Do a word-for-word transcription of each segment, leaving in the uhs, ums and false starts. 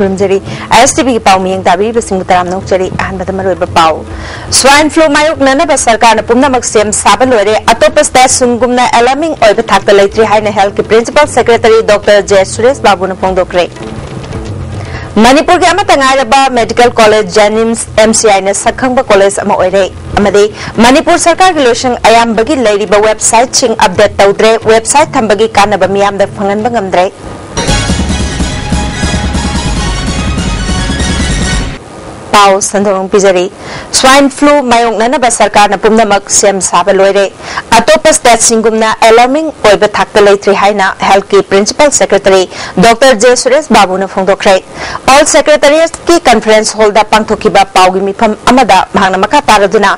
ꯈꯨꯔꯨꯝꯖꯔꯤ꯫ ISTVꯒꯤ ꯄꯥꯎ ꯃꯤꯠꯌꯦꯡ ꯇꯥꯕꯤꯔꯤꯕꯁꯤꯡꯕꯨ ꯇꯔꯥꯝꯅ ꯑꯣꯛꯆꯔꯤ꯫ ꯑꯍꯥꯟꯕꯗ ꯃꯔꯨꯑꯣꯏꯕ ꯄꯥꯎ꯫ Swine flu ꯃꯥꯌꯣꯛꯅꯅꯕ ꯁꯔꯀꯥꯔꯅ ꯄꯨꯝꯅꯃꯛ ꯁꯦꯝ ꯁꯥꯕ ꯂꯣꯏꯔꯦ꯫ ꯑꯇꯣꯞꯄ stateꯁꯤꯡꯒꯨꯝꯅ alarming ꯑꯣꯏꯕ ꯊꯥꯛꯇ ꯂꯩꯇ꯭ꯔꯤ ꯍꯥꯏꯅ healthꯀꯤ principal secretary Doctor J Suresh ꯕꯥꯕꯨꯅ ꯐꯣꯡꯗꯣꯛꯈ꯭ꯔꯦ꯫ ꯃꯅꯤꯄꯨꯔꯒꯤ ꯑꯃꯠꯇ ꯉꯥꯏꯔꯕ medical college JNIMS, MCIꯅ ꯁꯛꯈꯪꯕ college ꯑꯃ ꯑꯣꯏꯔꯦ꯫ ꯑꯃꯗꯤ ꯃꯅꯤꯄꯨꯔ ꯁꯔꯀꯥꯔꯒꯤ ꯂꯣꯏꯁꯪ ꯑꯌꯥꯝꯕꯒꯤ ꯂꯩꯔꯤꯕ websiteꯁꯤꯡ update ꯇꯧꯗ꯭ꯔꯦ꯫ Website ꯊꯝꯕꯒꯤ ꯀꯥꯟꯅꯕ ꯃꯤꯌꯥꯝꯗ ꯐꯪꯍꯟꯕ ꯉꯝꯗ꯭ꯔꯦ꯫ ꯄꯥꯎ ꯁꯟꯗꯣꯛꯅ ꯄꯤꯖꯔꯤ꯫ Swine flu ꯃꯥꯌꯣꯛꯅꯅꯕ ꯁꯔꯀꯥꯔꯅ ꯄꯨꯝꯅꯃꯛ ꯁꯦꯝ ꯁꯥꯕ ꯂꯣꯏꯔꯦ꯫ ꯑꯇꯣꯞꯄ stateꯁꯤꯡꯒꯨꯝꯅ alarming ꯑꯣꯏꯕ ꯊꯥꯛꯇ ꯂꯩꯇ꯭ꯔꯤ ꯍꯥꯏꯅ healthꯀꯤ principal secretary Doctor J Suresh ꯕꯥꯕꯨꯅ ꯐꯣꯡꯗꯣꯛꯈ꯭ꯔꯦ꯫ All Secretariatꯀꯤ conference hallꯗ ꯄꯥꯡꯊꯣꯛꯈꯤꯕ ꯄꯥꯎꯒꯤ ꯃꯤꯐꯝ ꯑꯃꯗ ꯃꯍꯥꯛꯅ ꯃꯈꯥ ꯇꯥꯔꯗꯨꯅ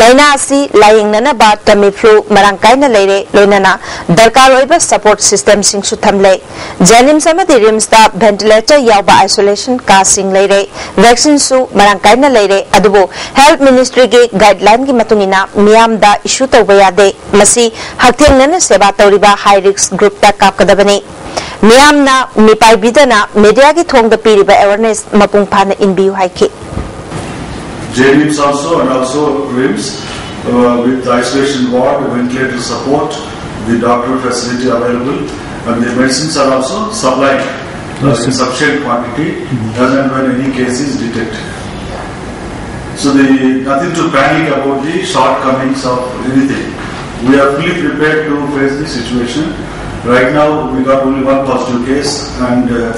ꯂꯥꯏꯅꯥ ꯑꯁꯤ ꯂꯥꯌꯦꯡꯅꯅꯕ Tamiflu ꯃꯔꯥꯡ ꯀꯥꯏꯅ ꯂꯩꯔꯦ, ꯂꯣꯏꯅꯅ ꯗꯔꯀꯥꯔ ꯑꯣꯏꯕ support systemꯁꯤꯡꯁꯨ ꯊꯝꯂꯦ꯫ JNIMS ꯑꯃꯗꯤ RIMSꯇ ventilator ꯌꯥꯎꯕ isolation ꯀꯥꯁꯤꯡ ꯂꯩꯔꯦ꯫ Vaccineꯁꯨ ꯃꯔꯥꯡ ꯀꯥꯏꯅ ꯂꯩꯔꯦ, ꯑꯗꯨꯕꯨ health ministryꯒꯤ guidelineꯒꯤ ꯃꯇꯨꯡ ꯏꯟꯅ ꯃꯤꯌꯥꯝꯗ issue ꯇꯧꯕ ꯌꯥꯗꯦ꯫ ꯃꯁꯤ ꯍꯛꯊꯦꯡꯅꯅ ꯁꯦꯕꯥ ꯇꯧꯔꯤꯕ high risk groupꯇ ꯀꯥꯞꯀꯗꯕꯅꯤ꯫ ꯃꯤꯌꯥꯝꯅ ꯃꯤꯄꯥꯏꯕꯤꯗꯅ mediaꯒꯤ ꯊꯣꯡꯗ ꯄꯤꯔꯤꯕ awareness ꯃꯄꯨꯡ ꯐꯥꯅ ꯏꯟꯕꯤꯌꯨ ꯍꯥꯏꯈꯤ꯫ JNIMS also and also RIMS, uh, with isolation ward, ventilator support, the doctor facility available, and the medicines are also supplied, uh, in sufficient quantity as and when any case is detected. So the, nothing to panic about the shortcomings of anything. We are fully prepared to face the situation. Right now, we got only one positive case, and, uh,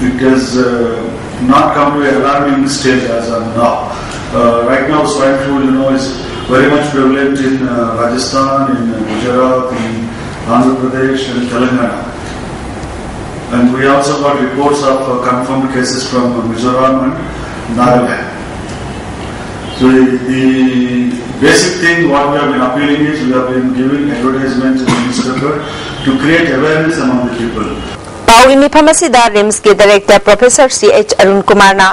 it has, uh, not come to an alarming stage as of now. Uh, right now, swine flu, you know, is very much prevalent in, uh, Rajasthan, in Gujarat, in Andhra Pradesh, and Telangana. And we also got reports of, uh, confirmed cases from Mizoram and Nagaland. So the, the basic thing what we have been appealing is we have been giving advertisement in the newspaper to create awareness among the people. ꯄꯥꯎꯒꯤ ꯃꯤꯐꯝ ꯑꯁꯤꯗ ꯔꯤꯝꯁꯀꯤ director professor ꯁꯤ H Arun ꯀꯨꯃꯥꯔꯅ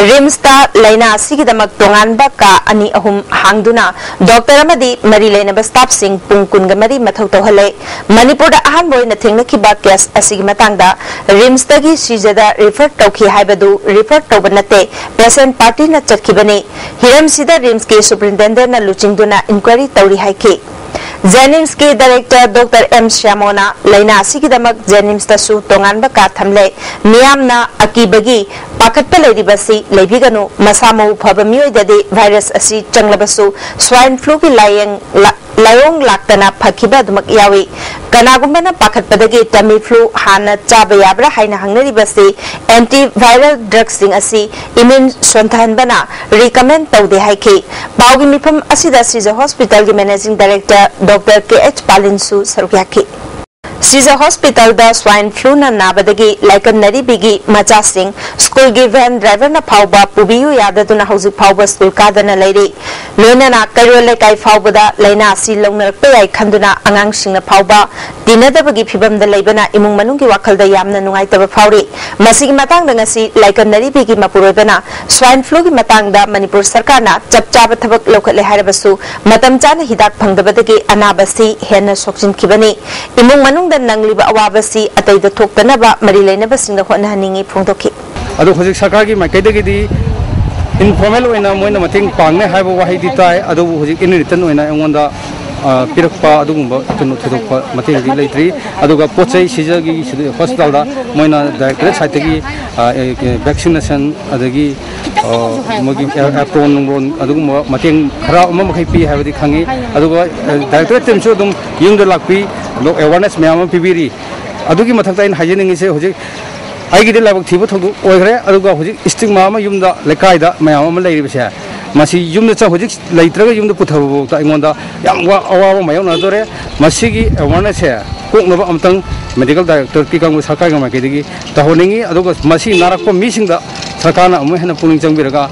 ꯔꯤꯝꯁꯇ ꯂꯥꯏꯅꯥ ꯑꯁꯤꯒꯤꯗꯃꯛ ꯇꯣꯉꯥꯟꯕ ꯀꯥ ꯑꯅꯤ ꯑꯍꯨꯝ ꯍꯥꯡꯗꯨꯅ ꯗꯣꯛꯇꯔ ꯑꯃꯗꯤ ꯃꯔꯤ ꯂꯩꯅꯕ ꯁ꯭ꯇꯥꯐꯁꯤꯡ ꯄꯨꯡ ꯀꯨꯟꯒ ꯃꯔꯤ ꯃꯊꯧ ꯇꯧꯍꯜꯂꯦ꯫ ꯃꯅꯤꯄꯨꯔꯗ ꯑꯍꯥꯟꯕ ꯑꯣꯏꯅ ꯊꯦꯡꯅꯈꯤꯕ ꯀꯦꯁ ꯑꯁꯤꯒꯤ ꯃꯇꯥꯡꯗ ꯔꯤꯝꯁꯇꯒꯤ ꯁꯤꯖꯗ ꯔꯤꯐꯔ ꯇꯧꯈꯤ ꯍꯥꯏꯕꯗꯨ ꯔꯤꯐꯔ ꯇꯧꯕ ꯅꯠꯇꯦ, ꯄꯦꯁꯦꯟ ꯄꯥꯔꯇꯤꯅ ꯆꯠꯈꯤꯕꯅꯤ꯫ ꯍꯤꯔꯝꯁꯤꯗ ꯔꯤꯝꯁꯀꯤ ꯁꯨꯄꯔꯤꯟꯇꯦꯟꯗꯦꯟꯠꯅ ꯂꯨꯆꯤꯡꯗꯨꯅ ꯏꯟꯀ꯭ꯋꯥꯏꯔꯤ ꯇꯧꯔꯤ ꯍꯥꯏꯈꯤ꯫ ꯖꯦꯅꯤꯝꯁꯀꯤ ꯗꯥꯏꯔꯦꯛꯇꯔ ꯗꯣꯛꯇꯔ ꯑꯦꯝ ꯁ꯭ꯌꯥꯃꯣꯅ ꯂꯥꯏꯅꯥ ꯑꯁꯤꯒꯤꯗꯃꯛ ꯖꯦꯅꯤꯝꯁꯇꯁꯨ ꯇꯣꯉꯥꯟꯕ ꯀꯥ ꯊꯝꯂꯦ꯫ ꯃꯤꯌꯥꯝꯅ ꯑꯀꯤꯕꯒꯤ ꯄꯥꯈꯠꯄ ꯂꯩꯔꯤꯕꯁꯤ ꯂꯩꯕꯤꯒꯅꯨ꯫ ꯃꯁꯥ ꯃꯎ ꯐꯕ ꯃꯤꯑꯣꯏꯗꯗꯤ ꯚꯥꯏꯔꯁ ꯑꯁꯤ ꯆꯪꯂꯕꯁꯨ ꯁ꯭ꯋꯥꯏꯟ ꯐ꯭ꯂꯨꯒꯤ ꯂꯥꯏꯌꯦꯡ ꯂꯥ-, ꯂꯥꯏꯑꯣꯡ ꯂꯥꯛꯇꯅ ꯐꯈꯤꯕ ꯑꯗꯨꯃꯛ ꯌꯥꯎꯏ꯫ ꯀꯅꯥꯒꯨꯝꯕꯅ ꯄꯥꯈꯠꯄꯗꯒꯤ ꯇꯃꯤ ꯐ꯭ꯂꯨ ꯍꯥꯟꯅ ꯆꯥꯕ ꯌꯥꯕ꯭ꯔꯥ ꯍꯥꯏꯅ ꯍꯪꯅꯔꯤꯕꯁꯤ ꯑꯦꯟꯇꯤ ꯚꯥꯏꯔꯦꯜ ꯗ꯭ꯔꯒꯁꯤꯡ ꯑꯁꯤ ꯏꯃ꯭ꯌꯨꯟ ꯁꯣꯟꯊꯍꯟꯕꯅ ꯔꯤꯀꯃꯦꯟ ꯇꯧꯗꯦ ꯍꯥꯏꯈꯤ꯫ ꯄꯥꯎꯒꯤ ꯃꯤꯐꯝ ꯑꯁꯤꯗ ꯁꯤꯖ ꯍꯣꯁꯄꯤꯇꯥꯜꯒꯤ ꯃꯦꯅꯦꯖꯤꯡ ꯗꯥꯏꯔꯦꯛꯇꯔ ꯗꯣꯛꯇꯔ ꯀꯦ ꯑꯩꯆ ꯄꯥꯂꯤꯟꯁꯨ ꯁꯔꯨꯛ ꯌꯥꯈꯤ꯫ ꯁꯤꯖ ꯍꯣꯁꯄꯤꯇꯥꯜꯗ ꯁ꯭ꯋꯥꯏꯟ ꯐ꯭ꯂꯨꯅ ꯅꯥꯕꯗꯒꯤ ꯂꯥꯏꯀꯠꯅꯔꯤꯕꯤꯒꯤ ꯃꯆꯥꯁꯤꯡ ꯁ꯭ꯀꯨꯜꯒꯤ ꯚꯦꯟ ꯗ꯭ꯔꯥꯏꯚꯔꯅ ꯐꯥꯎꯕ ꯄꯨꯕꯤꯌꯨ ꯌꯥꯗꯗꯨꯅ ꯍꯧꯖꯤꯛ ꯐꯥꯎꯕ ꯁ꯭ꯀꯨꯜ ꯀꯥꯗꯅ ꯂꯩꯔꯤ꯫ ꯂꯣꯏꯅꯅ ꯀꯩꯔꯣꯜ ꯂꯩꯀꯥꯏ ꯐꯥꯎꯕꯗ ꯂꯥꯏꯅꯥ ꯑꯁꯤ ꯂꯧꯅꯔꯛꯄ ꯌꯥꯏ ꯈꯟꯗꯨꯅ ꯑꯉꯥꯡꯁꯤꯡꯅ ꯐꯥꯎꯕ ꯇꯤꯟꯅꯗꯕꯒꯤ ꯐꯤꯚꯝꯗ ꯂꯩꯕꯅ ꯏꯃꯨꯡ ꯃꯅꯨꯡꯒꯤ ꯋꯥꯈꯜꯗ ꯌꯥꯝꯅ ꯅꯨꯡꯉꯥꯏꯇꯕ ꯐꯥꯎꯔꯤ꯫ ꯃꯁꯤꯒꯤ ꯃꯇꯥꯡꯗ ꯉꯁꯤ ꯂꯥꯏꯀꯠꯅꯔꯤꯕꯤꯒꯤ ꯃꯄꯨꯔꯣꯏꯕꯅ ꯁ꯭ꯋꯥꯏꯟ ꯐ꯭ꯂꯨꯒꯤ ꯃꯇꯥꯡꯗ ꯃꯅꯤꯄꯨꯔ ꯁꯔꯀꯥꯔꯅ ꯆꯞ ꯆꯥꯕ ꯊꯕꯛ ꯂꯧꯈꯠꯂꯦ ꯍꯥꯏꯔꯕꯁꯨ ꯃꯇꯝ ꯆꯥꯅ ꯍꯤꯗꯥꯛ ꯐꯪꯗꯕꯗꯒꯤ ꯑꯅꯥꯕꯁꯤ ꯍꯦꯟꯅ ꯁꯣꯛꯆꯤꯟꯈꯤꯕꯅꯤ꯫ ꯏꯃꯨꯡ ꯃꯅꯨꯡꯗ ꯅꯪꯂꯤꯕ ꯑꯋꯥꯕꯁꯤ ꯑꯇꯩꯗ ꯊꯣꯛꯇꯅꯕ ꯃꯔꯤ ꯂꯩꯅꯕꯁꯤꯡꯗ ꯍꯣꯠꯅꯍꯟꯅꯤꯡꯏ ꯐꯣꯡꯗꯣꯛꯈꯤ꯫ ꯑꯗꯣ ꯍꯧꯖꯤꯛ ꯁꯔꯀꯥꯔꯒꯤ ꯃꯥꯏꯀꯩꯗꯒꯤꯗꯤ ꯏꯟꯐꯣꯔꯃꯦꯜ ꯑꯣꯏꯅ ꯃꯣꯏꯅ ꯃꯇꯦꯡ ꯄꯥꯡꯅꯤ ꯍꯥꯏꯕ ꯋꯥꯍꯩꯗꯤ ꯇꯥꯏ, ꯑꯗꯨꯕꯨ ꯍꯧꯖꯤꯛ ꯏꯟ ꯔꯤꯇꯟ ꯑꯣꯏꯅ ꯑꯩꯉꯣꯟꯗ, ꯑ, ꯄꯤꯔꯛꯄ ꯑꯗꯨꯒꯨꯝꯕ ꯀꯩꯅꯣ ꯊꯣꯏꯗꯣꯛꯄ ꯃꯇꯦꯡꯗꯤ ꯂꯩꯇ꯭ꯔꯤ꯫ ꯑꯗꯨꯒ ꯄꯣꯠ ꯆꯩ ꯁꯤꯖꯒꯤ ꯁꯤꯗ ꯍꯣꯁꯄꯤꯇꯥꯜꯗ ꯃꯣꯏꯅ ꯗꯥꯏꯔꯦꯛꯇꯣꯔꯦꯠ ꯁꯥꯏꯠꯇꯒꯤ, ꯑ, ꯑꯦ, ꯀꯦ-, ꯚꯦꯛꯁꯤꯅꯦꯁꯟ ꯑꯗꯒꯤ, ꯑ, ꯃꯣꯏꯒꯤ ꯑꯦ-, ꯑꯦꯄ꯭ꯔꯣꯟ ꯅꯨꯡꯕ꯭ꯔꯣꯟ ꯑꯗꯨꯒꯨꯝꯕ ꯃꯇꯦꯡ ꯈꯔ ꯑꯃ ꯃꯈꯩ ꯄꯤ ꯍꯥꯏꯕꯗꯤ ꯈꯪꯉꯤ꯫ ꯑꯗꯨꯒ, ꯑ, ꯗꯥꯏꯔꯦꯛꯇꯣꯔꯦꯠ ꯇꯤꯝꯁꯨ ꯑꯗꯨꯝ ꯌꯨꯝꯗ ꯂꯥꯛꯄꯤ, ꯑꯗꯣ ꯑꯦꯋꯥꯔꯅꯦꯁ ꯃꯌꯥꯝ ꯑꯃ ꯄꯤꯕꯤꯔꯤ꯫ ꯑꯗꯨꯒꯤ ꯃꯊꯛꯇ ꯑꯩꯅ ꯍꯥꯏꯖꯅꯤꯡꯉꯤꯁꯦ, ꯍꯧꯖꯤꯛ ꯑꯩꯒꯤꯗꯤ ꯂꯥꯏꯕꯛ ꯊꯤꯕ ꯊꯧꯗꯣꯛ ꯑꯣꯏꯈ꯭ꯔꯦ, ꯑꯗꯨꯒ ꯍꯧꯖꯤꯛ ꯁ꯭ꯇꯤꯒꯃꯥ ꯑꯃ ꯌꯨꯝꯗ, ꯂꯩꯀꯥꯏꯗ ꯃꯌꯥꯝ ꯑꯃ ꯂꯩꯔꯤꯕꯁꯦ, ꯃꯁꯤ ꯌꯨꯝꯗ ꯆꯪ-, ꯍꯧꯖꯤꯛ ꯂꯩꯇ꯭ꯔꯒ ꯌꯨꯝꯗ ꯄꯨꯊꯕ ꯐꯥꯎꯗ ꯑꯩꯉꯣꯟꯗ ꯌꯥꯝ ꯋꯥ-, ꯑꯋꯥꯕ ꯃꯥꯌꯣꯛꯅꯗꯣꯔꯦ꯫ ꯃꯁꯤꯒꯤ ꯑꯦꯋꯥꯔꯅꯦꯁꯁꯦ ꯀꯣꯛꯅꯕ ꯑꯃꯇꯪ ꯃꯦꯗꯤꯀꯦꯜ ꯗꯥꯏꯔꯦꯛꯇꯣꯔꯦꯠꯀꯤ ꯀꯥꯡꯕꯨ, ꯁꯔꯀꯥꯔꯒꯤ ꯃꯥꯏꯀꯩꯗꯒꯤ ꯇꯧꯍꯟꯅꯤꯡꯉꯤ꯫ ꯑꯗꯨꯒ ꯃꯁꯤ ꯅꯥꯔꯛꯄ ꯃꯤꯁꯤꯡꯗ ꯁꯔꯀꯥꯔꯅ ꯑꯃꯨꯛ ꯍꯦꯟꯅ ꯄꯨꯛꯅꯤꯡ ꯆꯪꯕꯤꯔꯒ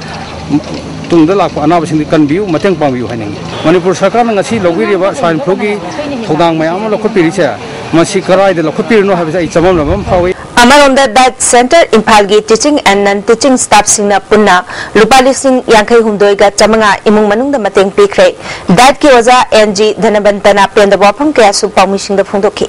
ꯇꯨꯡꯗ ꯂꯥꯛꯄ ꯑꯅꯥꯕꯁꯤꯡꯗꯤ ꯀꯟꯕꯤꯌꯨ, ꯃꯇꯦꯡ ꯄꯥꯡꯕꯤꯌꯨ ꯍꯥꯏꯅꯤꯡꯉꯤ꯫ ꯃꯅꯤꯄꯨꯔ ꯁꯔꯀꯥꯔꯅ ꯉꯁꯤ ꯂꯧꯕꯤꯔꯤꯕ ꯁ꯭ꯋꯥꯏꯟ ꯐ꯭ꯂꯨꯒꯤ ꯊꯧꯗꯥꯡ ꯃꯌꯥꯝ ꯑꯃ ꯂꯧꯈꯠꯄꯤꯔꯤꯁꯦ, ꯃꯁꯤ ꯀꯗꯥꯏꯗ ꯂꯧꯈꯠꯄꯤꯔꯤꯅꯣ ꯍꯥꯏꯕꯁꯦ ꯑꯩ ꯆꯃꯝꯅꯕ ꯑꯃ ꯐꯥꯎꯏ꯫ ꯑꯃꯔꯣꯝꯗ, ꯗꯥꯏꯠ ꯁꯦꯟꯇꯔ ꯏꯝꯐꯥꯜꯒꯤ teaching and non teaching staffꯁꯤꯡꯅ ꯄꯨꯟꯅ ꯂꯨꯄꯥ ꯂꯤꯁꯤꯡ ꯌꯥꯡꯈꯩ ꯍꯨꯝꯗꯣꯏꯒ ꯆꯥꯃꯉꯥ ꯏꯃꯨꯡ ꯃꯅꯨꯡꯗ ꯃꯇꯦꯡ ꯄꯤꯈ꯭ꯔꯦ꯫ ꯗꯥꯏꯠꯀꯤ ꯑꯣꯖꯥ ꯑꯦꯟ ꯖꯤ ꯙꯅꯕꯟꯇꯅ ꯄꯦꯟꯗꯕ ꯋꯥꯐꯝ ꯀꯌꯥꯁꯨ ꯄꯥꯎꯃꯤꯁꯤꯡꯗ ꯐꯣꯡꯗꯣꯛꯈꯤ꯫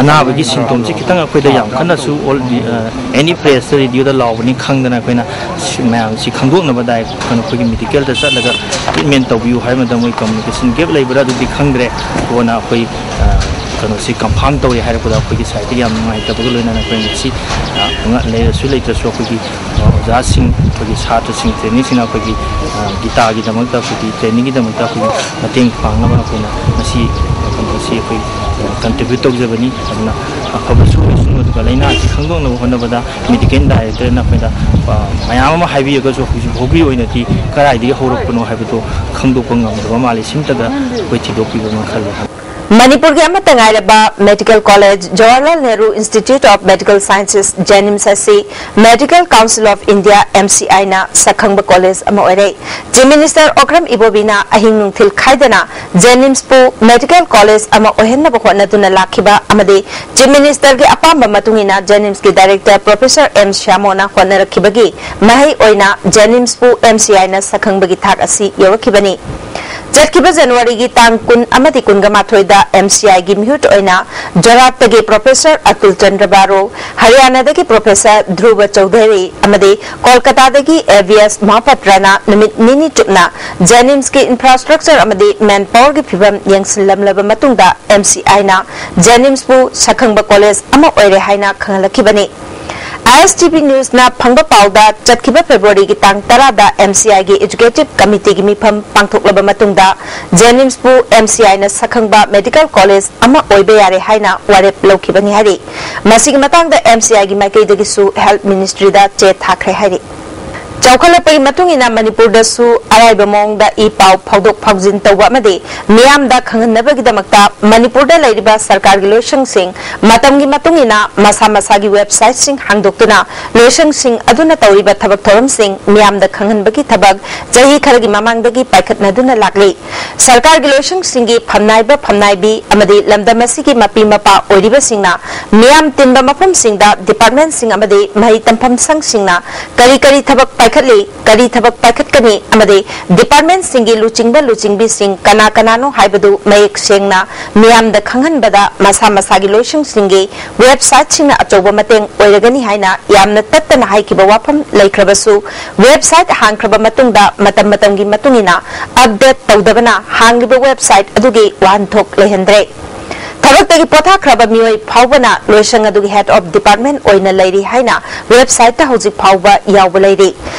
ꯑꯅꯥꯕꯒꯤ symptomꯁꯤ ꯈꯤꯇꯪ ꯑꯩꯈꯣꯏꯗ ꯌꯥꯝ ꯀꯟꯅꯁꯨ all, ꯑ, any pressꯇ radioꯗ ꯂꯥꯎꯕꯅꯤ ꯈꯪꯗꯅ ꯑꯩꯈꯣꯏꯅ ꯁꯤ ꯃꯌꯥꯝꯁꯤ ꯈꯪꯗꯣꯛꯅꯕ ꯗꯥꯏ ꯑꯩꯈꯣꯏꯒꯤ medicalꯗ ꯆꯠꯂꯒ treatment ꯇꯧꯕꯤꯌꯨ ꯍꯥꯏꯕ ꯃꯇꯝꯗ ꯃꯣꯏ communication gap ꯂꯩꯕ꯭ꯔꯥ ꯑꯗꯨꯗꯤ ꯈꯪꯗ꯭ꯔꯦ꯫ ꯀꯣꯟꯅ ꯑꯩꯈꯣꯏ, ꯑ, ꯀꯩꯅꯣꯁꯤ confirm ꯇꯧꯔꯦ ꯍꯥꯏꯔꯛꯄꯗ ꯑꯩꯈꯣꯏꯒꯤ sideꯇꯒꯤ ꯌꯥꯝ ꯅꯨꯡꯉꯥꯏꯇꯕꯒ ꯂꯣꯏꯅꯅ ꯑꯩꯈꯣꯏ ꯉꯁꯤ, ꯑ, ꯉ-, ꯂꯩꯔꯁꯨ ꯂꯩꯇ꯭ꯔꯁꯨ ꯑꯩꯈꯣꯏꯒꯤ, ꯑ, ꯑꯣꯖꯥꯁꯤꯡ, ꯑꯩꯈꯣꯏꯒꯤ ꯁꯥꯇ꯭ꯔꯁꯤꯡ, traineeꯁꯤꯡꯅ ꯑꯩꯈꯣꯏꯒꯤ, ꯑ, ꯒꯤꯇꯥꯒꯤꯗꯃꯛꯇ, ꯑꯩꯈꯣꯏꯒꯤ trainingꯒꯤꯗꯃꯛꯇ ꯑꯩꯈꯣꯏꯒꯤ ꯃꯇꯦꯡ ꯄꯥꯡꯅꯕ ꯑꯩꯈꯣꯏꯅ ꯉꯁꯤ ꯀꯩꯅꯣꯁꯤ ꯑꯩꯈꯣꯏ, ꯑ, contribute ꯇꯧꯖꯕꯅꯤ꯫ ꯑꯗꯨꯅ ꯑꯐꯕꯁꯨ ꯑꯣꯏꯁꯅꯨ, ꯑꯗꯨꯒ ꯂꯥꯏꯅꯥꯁꯤ ꯈꯪꯗꯣꯛꯅꯕ ꯍꯣꯠꯅꯕꯗ medical directorꯅ ꯑꯩꯈꯣꯏꯗ, ꯑ, ꯃꯌꯥꯝ ꯑꯃ ꯍꯥꯏꯕꯤꯔꯒꯁꯨ ꯍꯧꯖꯤꯛ ꯐꯥꯎꯒꯤ ꯑꯣꯏꯅꯗꯤ ꯀꯗꯥꯏꯗꯒꯤ ꯍꯧꯔꯛꯄꯅꯣ ꯍꯥꯏꯕꯗꯣ ꯈꯪꯗꯣꯛꯄ ꯉꯝꯗꯕ ꯃꯥꯜꯂꯤ꯫ ꯁꯤꯝꯇꯒ ꯑꯩꯈꯣꯏ ꯊꯤꯗꯣꯛꯄꯤꯕ ꯑꯃ ꯈꯜꯂꯤ꯫ ꯃꯅꯤꯄꯨꯔꯒꯤ ꯑꯃꯠꯇ ꯉꯥꯏꯔꯕ medical college Jawaharlal Nehru Institute of Medical Sciences, JNIMS ꯑꯁꯤ Medical Council of India, M C Iꯅ ꯁꯛꯈꯪꯕ college ꯑꯃ ꯑꯣꯏꯔꯦ꯫ Chief Minister ꯑꯣꯀ꯭ꯔꯝ ꯏꯕꯣꯕꯤꯅ ꯑꯍꯤꯡ ꯅꯨꯡꯊꯤꯜ ꯈꯥꯏꯗꯅ JNIMSꯄꯨ medical college ꯑꯃ ꯑꯣꯏꯍꯟꯅꯕ ꯍꯣꯠꯅꯗꯨꯅ ꯂꯥꯛꯈꯤꯕ ꯑꯃꯗꯤ Chief Ministerꯒꯤ ꯑꯄꯥꯝꯕ ꯃꯇꯨꯡ ꯏꯟꯅ JNIMSꯀꯤ director Professor M ꯁ꯭ꯌꯥꯃꯣꯅ ꯍꯣꯠꯅꯔꯛꯈꯤꯕꯒꯤ ꯃꯍꯩ ꯑꯣꯏꯅ JNIMSꯄꯨ M C Iꯅ ꯁꯛꯈꯪꯕꯒꯤ ꯊꯥꯛ ꯑꯁꯤ ꯌꯧꯔꯛꯈꯤꯕꯅꯤ꯫ ꯆꯠꯈꯤꯕ ꯖꯅꯋꯥꯔꯤꯒꯤ ꯇꯥꯡ ꯀꯨꯟ ꯑꯃꯗꯤ ꯀꯨꯟꯒ ꯃꯥꯊꯣꯏꯗ M C Iꯒꯤ ꯃꯤꯍꯨꯠ ꯑꯣꯏꯅ ꯖꯣꯔꯍꯥꯠꯇꯒꯤ Professor ꯑꯇꯨꯜ ꯆꯟꯗ꯭ꯔ ꯕꯥꯔꯣ, ꯍꯔꯤꯌꯥꯅꯥꯗꯒꯤ Professor ꯙ꯭ꯔꯨꯕ ꯆꯧꯙꯔꯤ ꯑꯃꯗꯤ ꯀꯣꯜꯀꯇꯥꯗꯒꯤ A V S ꯃꯍꯥꯄꯥꯇ꯭ꯔꯅ ꯅꯨꯃꯤꯠ ꯅꯤꯅꯤ ꯆꯨꯞꯅ JNIMSꯀꯤ infrastructure ꯑꯃꯗꯤ manpowerꯒꯤ ꯐꯤꯚꯝ ꯌꯦꯡꯁꯤꯜꯂꯝꯂꯕ ꯃꯇꯨꯡꯗ M C Iꯅ JNIMSꯄꯨ ꯁꯛꯈꯪꯕ college ꯑꯃ ꯑꯣꯏꯔꯦ ꯍꯥꯏꯅ ꯈꯪꯍꯜꯂꯛꯈꯤꯕꯅꯤ꯫ I S T V Newsꯅ ꯐꯪꯕ ꯄꯥꯎꯗ, ꯆꯠꯈꯤꯕ ꯐꯦꯕ꯭ꯔꯨꯋꯥꯔꯤꯒꯤ ꯇꯥꯡ ꯇꯔꯥꯗ M C Iꯒꯤ Executive Committeeꯒꯤ ꯃꯤꯐꯝ ꯄꯥꯡꯊꯣꯛꯂꯕ ꯃꯇꯨꯡꯗ JNIMSꯄꯨ M C Iꯅ ꯁꯛꯈꯪꯕ medical college ꯑꯃ ꯑꯣꯏꯕ ꯌꯥꯔꯦ ꯍꯥꯏꯅ ꯋꯥꯔꯦꯞ ꯂꯧꯈꯤꯕꯅꯤ ꯍꯥꯏꯔꯤ꯫ ꯃꯁꯤꯒꯤ ꯃꯇꯥꯡꯗ M C Iꯒꯤ ꯃꯥꯏꯀꯩꯗꯒꯤꯁꯨ Health Ministryꯗ ꯆꯦ ꯊꯥꯈ꯭ꯔꯦ ꯍꯥꯏꯔꯤ꯫ ꯆꯥꯎꯈꯠꯂꯛꯄꯒꯤ ꯃꯇꯨꯡ ꯏꯟꯅ ꯃꯅꯤꯄꯨꯔꯗꯁꯨ ꯑꯔꯥꯏꯕ ꯃꯑꯣꯡꯗ ꯏ ꯄꯥꯎ ꯐꯥꯎꯗꯣꯛ ꯐꯥꯎꯖꯤꯟ ꯇꯧꯕ ꯑꯃꯗꯤ ꯃꯤꯌꯥꯝꯗ ꯈꯪꯍꯟꯅꯕꯒꯤꯗꯃꯛꯇ ꯃꯅꯤꯄꯨꯔꯗ ꯂꯩꯔꯤꯕ ꯁꯔꯀꯥꯔꯒꯤ ꯂꯣꯏꯁꯪꯁꯤꯡ ꯃꯇꯝꯒꯤ ꯃꯇꯨꯡ ꯏꯟꯅ ꯃꯁꯥ ꯃꯁꯥꯒꯤ ꯋꯦꯕꯁꯥꯏꯠꯁꯤꯡ ꯍꯥꯡꯗꯣꯛꯇꯨꯅ ꯂꯣꯏꯁꯪꯁꯤꯡ ꯑꯗꯨꯅ ꯇꯧꯔꯤꯕ ꯊꯕꯛ ꯊꯧꯔꯝꯁꯤꯡ ꯃꯤꯌꯥꯝꯗ ꯈꯪꯍꯟꯕꯒꯤ ꯊꯕꯛ ꯆꯍꯤ ꯈꯔꯒꯤ ꯃꯃꯥꯡꯗꯒꯤ ꯄꯥꯏꯈꯠꯅꯗꯨꯅ ꯂꯥꯛꯂꯤ꯫ ꯁꯔꯀꯥꯔꯒꯤ ꯂꯣꯏꯁꯪꯁꯤꯡꯒꯤ ꯐꯝꯅꯥꯏꯕ ꯐꯝꯅꯥꯏꯕꯤ ꯑꯃꯗꯤ ꯂꯝꯗꯝ ꯑꯁꯤꯒꯤ ꯃꯄꯤ ꯃꯄꯥ ꯑꯣꯏꯔꯤꯕꯁꯤꯡꯅ ꯃꯤꯌꯥꯝ ꯇꯤꯟꯕ ꯃꯐꯝꯁꯤꯡꯗ ꯗꯤꯄꯥꯔꯠꯃꯦꯟꯁꯤꯡ ꯑꯃꯗꯤ ꯃꯍꯩ ꯇꯝꯐꯝ ꯁꯪꯁꯤꯡꯅ ꯀꯔꯤ ꯀꯔꯤ ꯊꯕꯛ ꯄꯥꯏꯈꯠꯂꯤ, ꯀꯔꯤ ꯊꯕꯛ ꯄꯥꯏꯈꯠꯀꯅꯤ ꯑꯃꯗꯤ ꯗꯤꯄꯥꯔꯠꯃꯦꯟꯁꯤꯡꯒꯤ ꯂꯨꯆꯤꯡꯕ ꯂꯨꯆꯤꯡꯕꯤꯁꯤꯡ ꯀꯅꯥ ꯀꯅꯥꯅꯣ ꯍꯥꯏꯕꯗꯨ ꯃꯌꯦꯛ ꯁꯦꯡꯅ ꯃꯤꯌꯥꯝꯗ ꯈꯪꯍꯟꯕꯗ ꯃꯁꯥ ꯃꯁꯥꯒꯤ ꯂꯣꯏꯁꯪꯁꯤꯡꯒꯤ ꯋꯦꯕꯁꯥꯏꯠꯁꯤꯡꯅ ꯑꯆꯧꯕ ꯃꯇꯦꯡ ꯑꯣꯏꯔꯒꯅꯤ ꯍꯥꯏꯅ ꯌꯥꯝꯅ ꯇꯠꯇꯅ ꯍꯥꯏꯈꯤꯕ ꯋꯥꯐꯝ ꯂꯩꯈ꯭ꯔꯕꯁꯨ, ꯋꯦꯕꯁꯥꯏꯠ ꯍꯥꯡꯈ꯭ꯔꯕ ꯃꯇꯨꯡꯗ ꯃꯇꯝ ꯃꯇꯝꯒꯤ ꯃꯇꯨꯡ ꯏꯟꯅ ꯑꯞꯗꯦꯠ ꯇꯧꯗꯕꯅ ꯍꯥꯡꯂꯤꯕ ꯋꯦꯕꯁꯥꯏꯠ ꯑꯗꯨꯒꯤ ꯋꯥꯍꯟꯊꯣꯛ ꯂꯩꯍꯟꯗ꯭ꯔꯦ꯫ ꯊꯕꯛꯇꯒꯤ ꯄꯣꯊꯥꯈ꯭ꯔꯕ ꯃꯤꯑꯣꯏ ꯐꯥꯎꯕꯅ ꯂꯣꯏꯁꯪ ꯑꯗꯨꯒꯤ head of department ꯑꯣꯏꯅ ꯂꯩꯔꯤ ꯍꯥꯏꯅ ꯋꯦꯕꯁꯥꯏꯠꯇ ꯍꯧꯖꯤꯛ ꯐꯥꯎꯕ ꯌꯥꯎꯕ ꯂꯩꯔꯤ꯫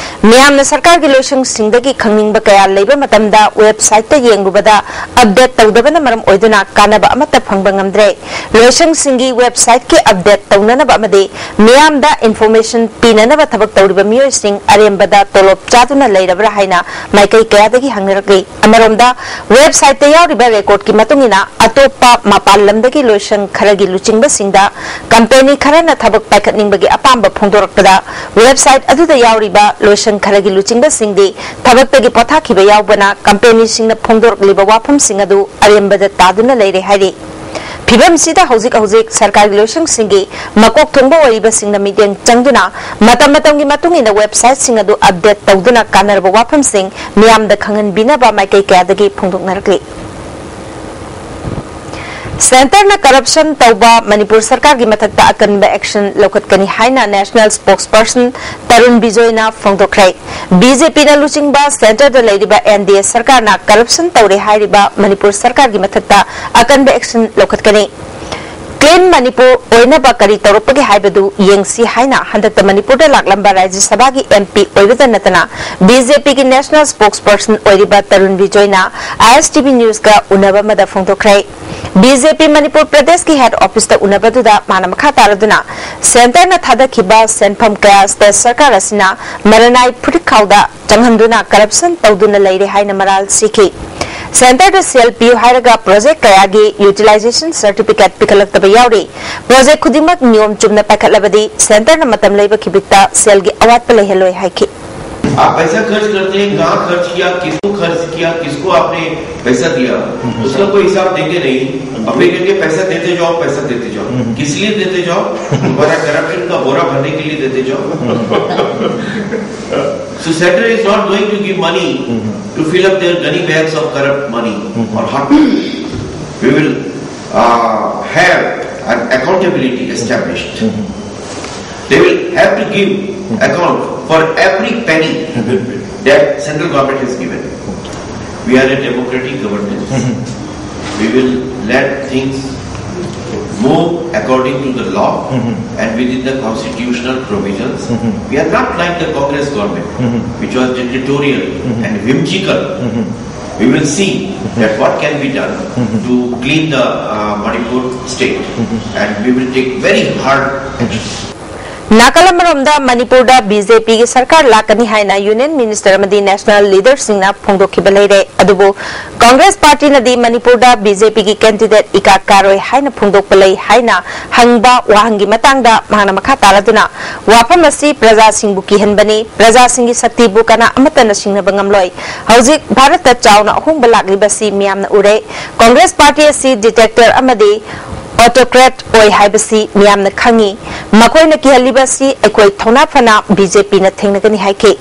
ꯃꯤꯌꯥꯝꯅ ꯁꯔꯀꯥꯔꯒꯤ ꯂꯣꯏꯁꯪꯁꯤꯡꯗꯒꯤ ꯈꯪꯅꯤꯡꯕ ꯀꯌꯥ ꯂꯩꯕ ꯃꯇꯝꯗ ꯋꯦꯕꯁꯥꯏꯠꯇ ꯌꯦꯡꯂꯨꯕꯗ ꯑꯞꯗꯦꯠ ꯇꯧꯗꯕꯅ ꯃꯔꯝ ꯑꯣꯏꯗꯨꯅ ꯀꯥꯟꯅꯕ ꯑꯃꯠꯇ ꯐꯪꯕ ꯉꯝꯗ꯭ꯔꯦ꯫ ꯂꯣꯏꯁꯪꯁꯤꯡꯒꯤ ꯋꯦꯕꯁꯥꯏꯠꯀꯤ ꯑꯞꯗꯦꯠ ꯇꯧꯅꯅꯕ ꯑꯃꯗꯤ ꯃꯤꯌꯥꯝꯗ ꯏꯟꯐꯣꯔꯃꯦꯁꯟ ꯄꯤꯅꯅꯕ ꯊꯕꯛ ꯇꯧꯔꯤꯕ ꯃꯤꯑꯣꯏꯁꯤꯡ ꯑꯔꯦꯝꯕꯗ ꯇꯣꯂꯣꯞ ꯆꯥꯗꯨꯅ ꯂꯩꯔꯕ꯭ꯔꯥ ꯍꯥꯏꯅ ꯃꯥꯏꯀꯩ ꯀꯌꯥꯗꯒꯤ ꯍꯪꯅꯔꯛꯂꯤ꯫ ꯑꯃꯔꯣꯝꯗ, ꯋꯦꯕꯁꯥꯏꯠꯇ ꯌꯥꯎꯔꯤꯕ ꯔꯦꯀꯣꯔꯗꯀꯤ ꯃꯇꯨꯡ ꯏꯟꯅ, ꯑꯇꯣꯞꯄ ꯃꯄꯥꯟ ꯂꯝꯗꯒꯤ ꯂꯣꯏꯁꯪ ꯈꯔꯒꯤ ꯂꯨꯆꯤꯡꯕꯁꯤꯡꯗ ꯀꯝꯄꯦꯅꯤ ꯈꯔꯅ ꯊꯕꯛ ꯄꯥꯏꯈꯠꯅꯤꯡꯕꯒꯤ ꯑꯄꯥꯝꯕ ꯐꯣꯡꯗꯣꯔꯛꯄꯗ, ꯋꯦꯕꯁꯥꯏꯠ ꯑꯗꯨꯗ ꯌꯥꯎꯔꯤꯕ ꯂꯣꯏꯁꯪ ꯈꯔꯒꯤ ꯂꯨꯆꯤꯡꯕꯁꯤꯡꯗꯤ ꯊꯕꯛꯇꯒꯤ ꯄꯣꯊꯥꯈꯤꯕ ꯌꯥꯎꯕꯅ ꯀꯝꯄꯦꯅꯤꯁꯤꯡꯅ ꯐꯣꯡꯗꯣꯔꯛꯂꯤꯕ ꯋꯥꯐꯝꯁꯤꯡ ꯑꯗꯨ ꯑꯔꯦꯝꯕꯗ ꯇꯥꯗꯨꯅ ꯂꯩꯔꯦ ꯍꯥꯏꯔꯤ꯫ ꯐꯤꯕꯝꯁꯤꯗ ꯍꯧꯖꯤꯛ ꯍꯧꯖꯤꯛ ꯁꯔꯀꯥꯔꯒꯤ ꯂꯣꯏꯁꯪꯁꯤꯡꯒꯤ ꯃꯀꯣꯛ ꯊꯣꯡꯕ ꯑꯣꯏꯔꯤꯕꯁꯤꯡꯅ ꯃꯤꯠꯌꯦꯡ ꯆꯪꯗꯨꯅ ꯃꯇꯝ ꯃꯇꯝꯒꯤ ꯃꯇꯨꯡ ꯏꯟꯅ ꯋꯦꯕꯁꯥꯏꯠꯁꯤꯡ ꯑꯗꯨ ꯑꯞꯗꯦꯠ ꯇꯧꯗꯨꯅ ꯀꯥꯟꯅꯔꯕ ꯋꯥꯐꯝꯁꯤꯡ ꯃꯤꯌꯥꯝꯗ ꯈꯪꯍꯟꯕꯤꯅꯕ ꯃꯥꯏꯀꯩ ꯀꯌꯥꯗꯒꯤ ꯐꯣꯡꯗꯣꯛꯅꯔꯛꯂꯤ꯫ ꯁꯦꯟꯇꯔꯅ ꯀꯔꯞꯁꯟ ꯇꯧꯕ ꯃꯅꯤꯄꯨꯔ ꯁꯔꯀꯥꯔꯒꯤ ꯃꯊꯛꯇ ꯑꯀꯟꯕ ꯑꯦꯛꯁꯟ ꯂꯧꯈꯠꯀꯅꯤ ꯍꯥꯏꯅ ꯅꯦꯁꯅꯦꯜ ꯁ꯭ꯄꯣꯛꯁꯄꯔꯁꯟ ꯇꯔꯨꯟ ꯕꯤꯖꯣꯏꯅ ꯐꯣꯡꯗꯣꯛꯈ꯭ꯔꯦ꯫ ꯕꯤ ꯖꯦ ꯄꯤꯅ ꯂꯨꯆꯤꯡꯕ ꯁꯦꯟꯇꯔꯗ ꯂꯩꯔꯤꯕ ꯑꯦꯟ ꯗꯤ ꯑꯦ ꯁꯔꯀꯥꯔꯅ ꯀꯔꯞꯁꯟ ꯇꯧꯔꯦ ꯍꯥꯏꯔꯤꯕ ꯃꯅꯤꯄꯨꯔ ꯁꯔꯀꯥꯔꯒꯤ ꯃꯊꯛꯇ ꯑꯀꯟꯕ ꯑꯦꯛꯁꯟ ꯂꯧꯈꯠꯀꯅꯤ꯫ Clean Manipur ꯑꯣꯏꯅꯕ ꯀꯔꯤ ꯇꯧꯔꯛꯄꯒꯦ ꯍꯥꯏꯕꯗꯨ ꯌꯦꯡꯁꯤ ꯍꯥꯏꯅ ꯍꯟꯗꯛꯇ ꯃꯅꯤꯄꯨꯔꯗ ꯂꯥꯛꯂꯝꯕ ꯔꯥꯖ꯭ꯌ ꯁꯚꯥꯒꯤ M P ꯑꯣꯏꯕꯇ ꯅꯠꯇꯅ B J P ꯒꯤ national spokesperson ꯑꯣꯏꯔꯤꯕ Tarun ꯕꯤꯖꯣꯏꯅ I S T V News ꯀ ꯎꯅꯕ ꯑꯃꯗ ꯐꯣꯡꯗꯣꯛꯈ꯭ꯔꯦ꯫ B J P ꯃꯅꯤꯄꯨꯔ ꯄ꯭ꯔꯗꯦꯁꯀꯤ head office ꯇ ꯎꯅꯕꯗꯨꯗ ꯃꯥꯅ ꯃꯈꯥ ꯇꯥꯔꯗꯨꯅ centre ꯅ ꯊꯥꯗꯈꯤꯕ ꯁꯦꯟꯐꯝ ꯀꯌꯥ state ꯁꯔꯀꯥꯔ ꯑꯁꯤꯅ ꯃꯔꯅꯥꯏ ꯐꯨꯔꯤꯠꯈꯥꯎꯗ ꯆꯪꯍꯟꯗꯨꯅ corruption ꯇꯧꯗꯨꯅ ꯂꯩꯔꯦ ꯍꯥꯏꯅ ꯃꯔꯥꯜ ꯁꯤꯈꯤ꯫ Centre ꯗ ꯁꯦꯜ ꯄꯤꯌꯨ ꯍꯥꯏꯔꯒ project ꯀꯌꯥꯒꯤ utilization certificate ꯄꯤꯈꯠꯂꯛꯇꯕ ꯌꯥꯎꯔꯤ꯫ Project ꯈꯨꯗꯤꯡꯃꯛ ꯅꯤꯌꯣꯝ ꯆꯨꯝꯅ ꯄꯥꯏꯈꯠꯂꯕꯗꯤ centre ꯅ ꯃꯇꯝ ꯂꯩꯕ ꯈꯤꯕꯤꯛꯇ ꯁꯦꯜꯒꯤ ꯑꯋꯥꯠꯄ ꯂꯩꯍꯜꯂꯣꯏ ꯍꯥꯏꯈꯤ꯫ आप पैसा खर्च करते हैं, कहाँ खर्च किया, किसको खर्च किया, किसको आपने पैसा दिया, उसका कोई हिसाब देंगे नहीं। अब ये कहेंगे पैसा देते जाओ, पैसा देते जाओ। किस लिए देते जाओ? तुम्हारा करप्शन का बोरा भरने के लिए देते जाओ। So centre is not going to give money to fill up their gunny bags of corrupt money or hot money. We will uh, have an accountability established. They will have to give account for every penny that central government has given. We are a democratic government. We will let things move according to the law and within the constitutional provisions. We are not like the Congress government, which was dictatorial and whimsical. We will see that what can be done to clean the uh, Manipur state, and we will take very hard action. ꯅꯥꯀꯜ ꯑꯃꯔꯣꯝꯗ ꯃꯅꯤꯄꯨꯔꯗ B J P ꯒꯤ ꯁꯔꯀꯥꯔ ꯂꯥꯛꯀꯅꯤ ꯍꯥꯏꯅ Union Minister ꯑꯃꯗꯤ national leader ꯁꯤꯡꯅ ꯐꯣꯡꯗꯣꯛꯈꯤꯕ ꯂꯩꯔꯦ꯫ ꯑꯗꯨꯕꯨ Congress party ꯅꯗꯤ ꯃꯅꯤꯄꯨꯔꯗ B J P ꯒꯤ candidate ꯏꯀꯥ ꯀꯥꯔꯣꯏ ꯍꯥꯏꯅ ꯐꯣꯡꯗꯣꯛꯄ ꯂꯩ ꯍꯥꯏꯅ ꯍꯪꯕ ꯋꯥꯍꯪꯒꯤ ꯃꯇꯥꯡꯗ ꯃꯍꯥꯛꯅ ꯃꯈꯥ ꯇꯥꯔꯗꯨꯅ, ꯋꯥꯐꯝ ꯑꯁꯤ ꯄ꯭ꯔꯖꯥꯁꯤꯡꯕꯨ ꯀꯤꯍꯟꯕꯅꯤ, ꯄ꯭ꯔꯖꯥꯁꯤꯡꯒꯤ ꯁꯛꯇꯤꯕꯨ ꯀꯅꯥ ꯑꯃꯠꯇꯅ ꯁꯤꯡꯅꯕ ꯉꯝꯂꯣꯏ꯫ ꯍꯧꯖꯤꯛ ꯚꯥꯔꯠꯇ ꯆꯥꯎꯅ ꯑꯍꯣꯡꯕ ꯂꯥꯛꯂꯤꯕꯁꯤ ꯃꯤꯌꯥꯝꯅ ꯎꯔꯦ꯫ Congress party ꯑꯁꯤ dictator ꯑꯃꯗꯤ autocrat ꯑꯣꯏ ꯍꯥꯏꯕꯁꯤ ꯃꯤꯌꯥꯝꯅ ꯈꯪꯏ꯫ ꯃꯈꯣꯏꯅ ꯀꯤꯍꯜꯂꯤꯕ ꯑꯁꯤ ꯑꯩꯈꯣꯏ ꯊꯧꯅꯥ ꯐꯅ B J P ꯅ ꯊꯦꯡꯅꯒꯅꯤ ꯍꯥꯏꯈꯤ꯫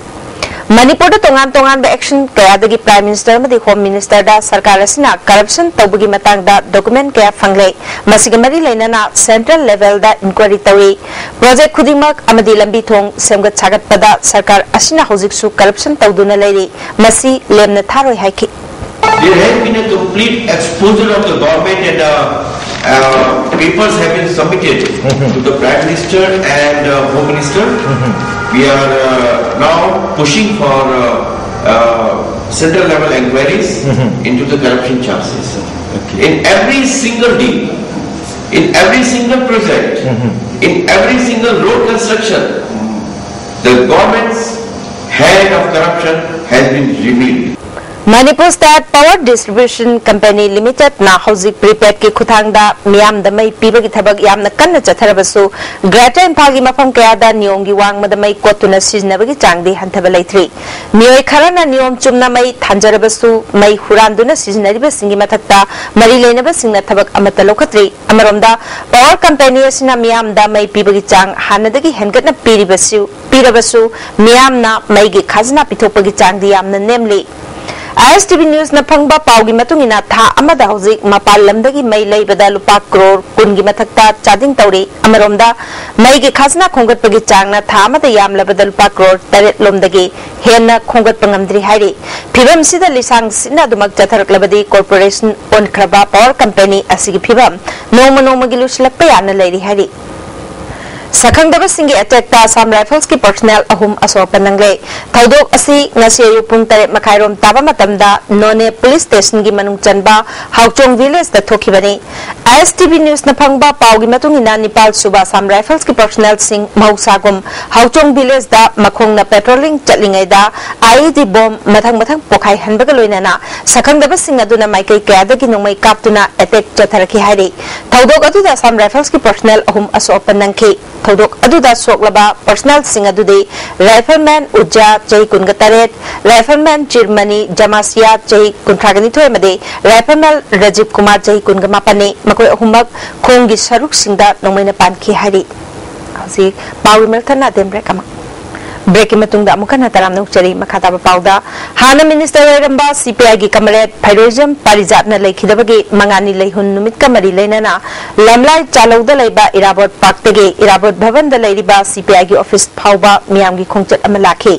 ꯃꯅꯤꯄꯨꯔꯗ ꯇꯣꯉꯥꯟ ꯇꯣꯉꯥꯟꯕ action ꯀꯌꯥꯗꯒꯤ Prime Minister ꯑꯃꯗꯤ Home Minister ꯗ ꯁꯔꯀꯥꯔ ꯑꯁꯤꯅ corruption ꯇꯧꯕꯒꯤ ꯃꯇꯥꯡꯗ document ꯀꯌꯥ ꯐꯪꯂꯦ꯫ ꯃꯁꯤꯒ ꯃꯔꯤ ꯂꯩꯅꯅ central level ꯗ inquiry ꯇꯧꯏ꯫ Project ꯈꯨꯗꯤꯡꯃꯛ ꯑꯃꯗꯤ ꯂꯝꯕꯤ ꯊꯣꯡ ꯁꯦꯝꯒꯠ ꯁꯥꯒꯠꯄꯗ ꯁꯔꯀꯥꯔ ꯑꯁꯤꯅ ꯍꯧꯖꯤꯛꯁꯨ corruption ꯇꯧꯗꯨꯅ ꯂꯩꯔꯤ꯫ ꯃꯁꯤ ꯂꯦꯝꯅ ꯊꯥꯔꯣꯏ ꯍꯥꯏꯈꯤ꯫ There has been a complete exposure of the government and uh, Uh, papers have been submitted to the Prime Minister and uh, Home Minister. We are uh, now pushing for uh, uh, central level inquiries into the corruption charges. In every single deal, in every single project, in every single road construction, the government's hand of corruption has been revealed. Manipur State Power Distribution Company Limited ꯅ ꯍꯧꯖꯤꯛ prepaid ꯀꯤ ꯈꯨꯠꯊꯥꯡꯗ ꯃꯤꯌꯥꯝꯗ ꯃꯩ ꯄꯤꯕꯒꯤ ꯊꯕꯛ ꯌꯥꯝꯅ ꯀꯟꯅ ꯆꯠꯊꯔꯕꯁꯨ, Greater ꯏꯝꯐꯥꯜꯒꯤ ꯃꯐꯝ ꯀꯌꯥꯗ ꯅꯤꯌꯣꯝꯒꯤ ꯋꯥꯡꯃꯗ ꯃꯩ ꯀꯣꯠꯇꯨꯅ ꯁꯤꯖꯤꯟꯅꯕꯒꯤ ꯆꯥꯡꯗꯤ ꯍꯟꯊꯕ ꯂꯩꯇ꯭ꯔꯤ꯫ ꯃꯤꯑꯣꯏ ꯈꯔꯅ ꯅꯤꯌꯣꯝ ꯆꯨꯝꯅ ꯃꯩ ꯊꯥꯟꯖꯔꯕꯁꯨ, ꯃꯩ ꯍꯨꯔꯥꯟꯗꯨꯅ ꯁꯤꯖꯤꯟꯅꯔꯤꯕꯁꯤꯡꯒꯤ ꯃꯊꯛꯇ ꯃꯔꯤ ꯂꯩꯅꯕꯁꯤꯡꯅ ꯊꯕꯛ ꯑꯃꯠꯇ ꯂꯧꯈꯠꯇ꯭ꯔꯤ꯫ ꯑꯃꯔꯣꯝꯗ, power company ꯑꯁꯤꯅ ꯃꯤꯌꯥꯝꯗ ꯃꯩ ꯄꯤꯕꯒꯤ ꯆꯥꯡ ꯍꯥꯟꯅꯗꯒꯤ ꯍꯦꯟꯒꯠꯅ ꯄꯤꯔꯤꯕꯁꯨ ꯄꯤꯔꯕꯁꯨ, ꯃꯤꯌꯥꯝꯅ ꯃꯩꯒꯤ ꯈꯥꯖꯅꯥ ꯄꯤꯊꯣꯛꯄꯒꯤ ꯆꯥꯡꯗꯤ ꯌꯥꯝꯅ ꯅꯦꯝꯂꯤ꯫ ISTV News ꯅ ꯐꯪꯕ ꯄꯥꯎꯒꯤ ꯃꯇꯨꯡ ꯏꯟꯅ, ꯊꯥ ꯑꯃꯗ ꯍꯧꯖꯤꯛ ꯃꯄꯥꯟ ꯂꯝꯗꯒꯤ ꯃꯩ ꯂꯩꯕꯗ ꯂꯨꯄꯥ ꯀ꯭ꯔꯣꯔ ꯀꯨꯟꯒꯤ ꯃꯊꯛꯇ ꯆꯥꯗꯤꯡ ꯇꯧꯔꯤ꯫ ꯑꯃꯔꯣꯝꯗ, ꯃꯩꯒꯤ ꯈꯥꯖꯅꯥ ꯈꯣꯝꯒꯠꯄꯒꯤ ꯆꯥꯡꯅ ꯊꯥ ꯑꯃꯗ ꯌꯥꯝꯂꯕꯗ ꯂꯨꯄꯥ ꯀ꯭ꯔꯣꯔ ꯇꯔꯦꯠ ꯂꯣꯝꯗꯒꯤ ꯍꯦꯟꯅ ꯈꯣꯝꯒꯠꯄ ꯉꯝꯗ꯭ꯔꯤ ꯍꯥꯏꯔꯤ꯫ ꯐꯤꯚꯝꯁꯤꯗ ꯂꯤꯁꯥꯡ ꯁꯤꯠꯅ ꯑꯗꯨꯃꯛ ꯆꯠꯊꯔꯛꯂꯕꯗꯤ, corporation ꯑꯣꯟꯈ꯭ꯔꯕ power company ꯑꯁꯤꯒꯤ ꯐꯤꯚꯝ ꯅꯣꯡꯃ ꯅꯣꯡꯃꯒꯤ ꯂꯨꯁꯤꯜꯂꯛꯄ ꯌꯥꯅ ꯂꯩꯔꯤ ꯍꯥꯏꯔꯤ꯫ ꯁꯛꯈꯪꯗꯕꯁꯤꯡꯒꯤ attack ꯇ Assam Rifles ꯀꯤ personnel ꯑꯍꯨꯝ ꯑꯁꯣꯛ ꯑꯄꯟ ꯅꯪꯂꯦ꯫ ꯊꯧꯗꯣꯛ ꯑꯁꯤ ꯉꯁꯤ ꯑꯌꯨꯛ ꯄꯨꯡ ꯇꯔꯦꯠ ꯃꯈꯥꯏꯔꯣꯝ ꯇꯥꯕ ꯃꯇꯝꯗ ꯅꯣꯅꯦ police station ꯒꯤ ꯃꯅꯨꯡ ꯆꯟꯕ ꯍꯥꯎꯆꯣꯡ village ꯇ ꯊꯣꯛꯈꯤꯕꯅꯤ꯫ ISTV News ꯅ ꯐꯪꯕ ꯄꯥꯎꯒꯤ ꯃꯇꯨꯡ ꯏꯟꯅ, ꯅꯤꯄꯥꯜ ꯁꯨꯕ Assam Rifles ꯀꯤ personnel ꯁꯤꯡ ꯃꯍꯧꯁꯥꯒꯨꯝ ꯍꯥꯎꯆꯣꯡ village ꯗ ꯃꯈꯣꯡꯅ patrolling ꯆꯠꯂꯤꯉꯩꯗ IED bomb ꯃꯊꯪ ꯃꯊꯪ ꯄꯣꯈꯥꯏꯍꯟꯕꯒ ꯂꯣꯏꯅꯅ ꯁꯛꯈꯪꯗꯕꯁꯤꯡ ꯑꯗꯨꯅ ꯃꯥꯏꯀꯩ ꯀꯌꯥꯗꯒꯤ ꯅꯣꯡꯃꯩ ꯀꯥꯞꯇꯨꯅ attack ꯆꯠꯊꯔꯛꯈꯤ ꯍꯥꯏꯔꯤ꯫ ꯊꯧꯗꯣꯛ ꯑꯗꯨꯗ Assam Rifles ꯀꯤ personnel ꯑꯍꯨꯝ ꯑꯁꯣꯛ ꯑꯄꯟ ꯅꯪꯈꯤ꯫ ꯊꯧꯗꯣꯛ ꯑꯗꯨꯗ ꯁꯣꯛꯂꯕ personnel ꯁꯤꯡ ꯑꯗꯨꯗꯤ Rifleman ꯎꯖꯥ, ꯆꯍꯤ ꯀꯨꯟꯒ ꯇꯔꯦꯠ, Rifleman ꯆꯤꯔꯃꯅꯤ ꯖꯃꯥꯁꯤꯌꯥ, ꯆꯍꯤ ꯀꯨꯟꯊ꯭ꯔꯥꯒ ꯅꯤꯊꯣꯏ, ꯑꯃꯗꯤ Rifleman ꯔꯥꯖꯤꯕ ꯀꯨꯃꯥꯔ, ꯆꯍꯤ ꯀꯨꯟꯒ ꯃꯥꯄꯟꯅꯤ꯫ ꯃꯈꯣꯏ ꯑꯍꯨꯝꯃꯛ ꯈꯣꯡꯒꯤ ꯁꯔꯨꯛꯁꯤꯡꯗ ꯅꯣꯡꯃꯩꯅ ꯄꯥꯟꯈꯤ ꯍꯥꯏꯔꯤ꯫ ꯍꯧꯖꯤꯛ ꯄꯥꯎꯒꯤ ꯃꯔꯛ ꯊꯠꯅ ꯑꯗꯦꯝ break ꯑꯃ꯫ ꯕ꯭ꯔꯦꯛꯀꯤ ꯃꯇꯨꯡꯗ ꯑꯃꯨꯛ ꯍꯟꯅ ꯇꯔꯥꯝꯅ ꯑꯣꯛꯆꯔꯤ꯫ ꯃꯈꯥ ꯇꯥꯕ ꯄꯥꯎꯗ, ꯍꯥꯟꯅ ꯃꯤꯅꯤꯁꯇꯔ ꯑꯣꯏꯔꯝꯕ ꯁꯤꯄꯤꯑꯥꯏꯒꯤ ꯀꯃꯔꯦꯗ ꯐꯩꯔꯣꯏꯖꯝ ꯄꯥꯔꯤꯖꯥꯠꯅ ꯂꯩꯈꯤꯗꯕꯒꯤ ꯃꯉꯥꯅꯤ ꯂꯩꯍꯨꯟ ꯅꯨꯃꯤꯠꯀ ꯃꯔꯤ ꯂꯩꯅꯅ ꯂꯝꯂꯥꯏ ꯆꯥꯂꯧꯗ ꯂꯩꯕ ꯏꯔꯥꯕꯣꯠ ꯄꯥꯔꯛꯇꯒꯤ ꯏꯔꯥꯕꯣꯠ ꯚꯕꯟꯗ ꯂꯩꯔꯤꯕ ꯁꯤꯄꯤꯑꯥꯏꯒꯤ ꯑꯣꯐꯤꯁ ꯐꯥꯎꯕ ꯃꯤꯌꯥꯝꯒꯤ ꯈꯣꯡꯆꯠ ꯑꯃ ꯂꯥꯛꯈꯤ꯫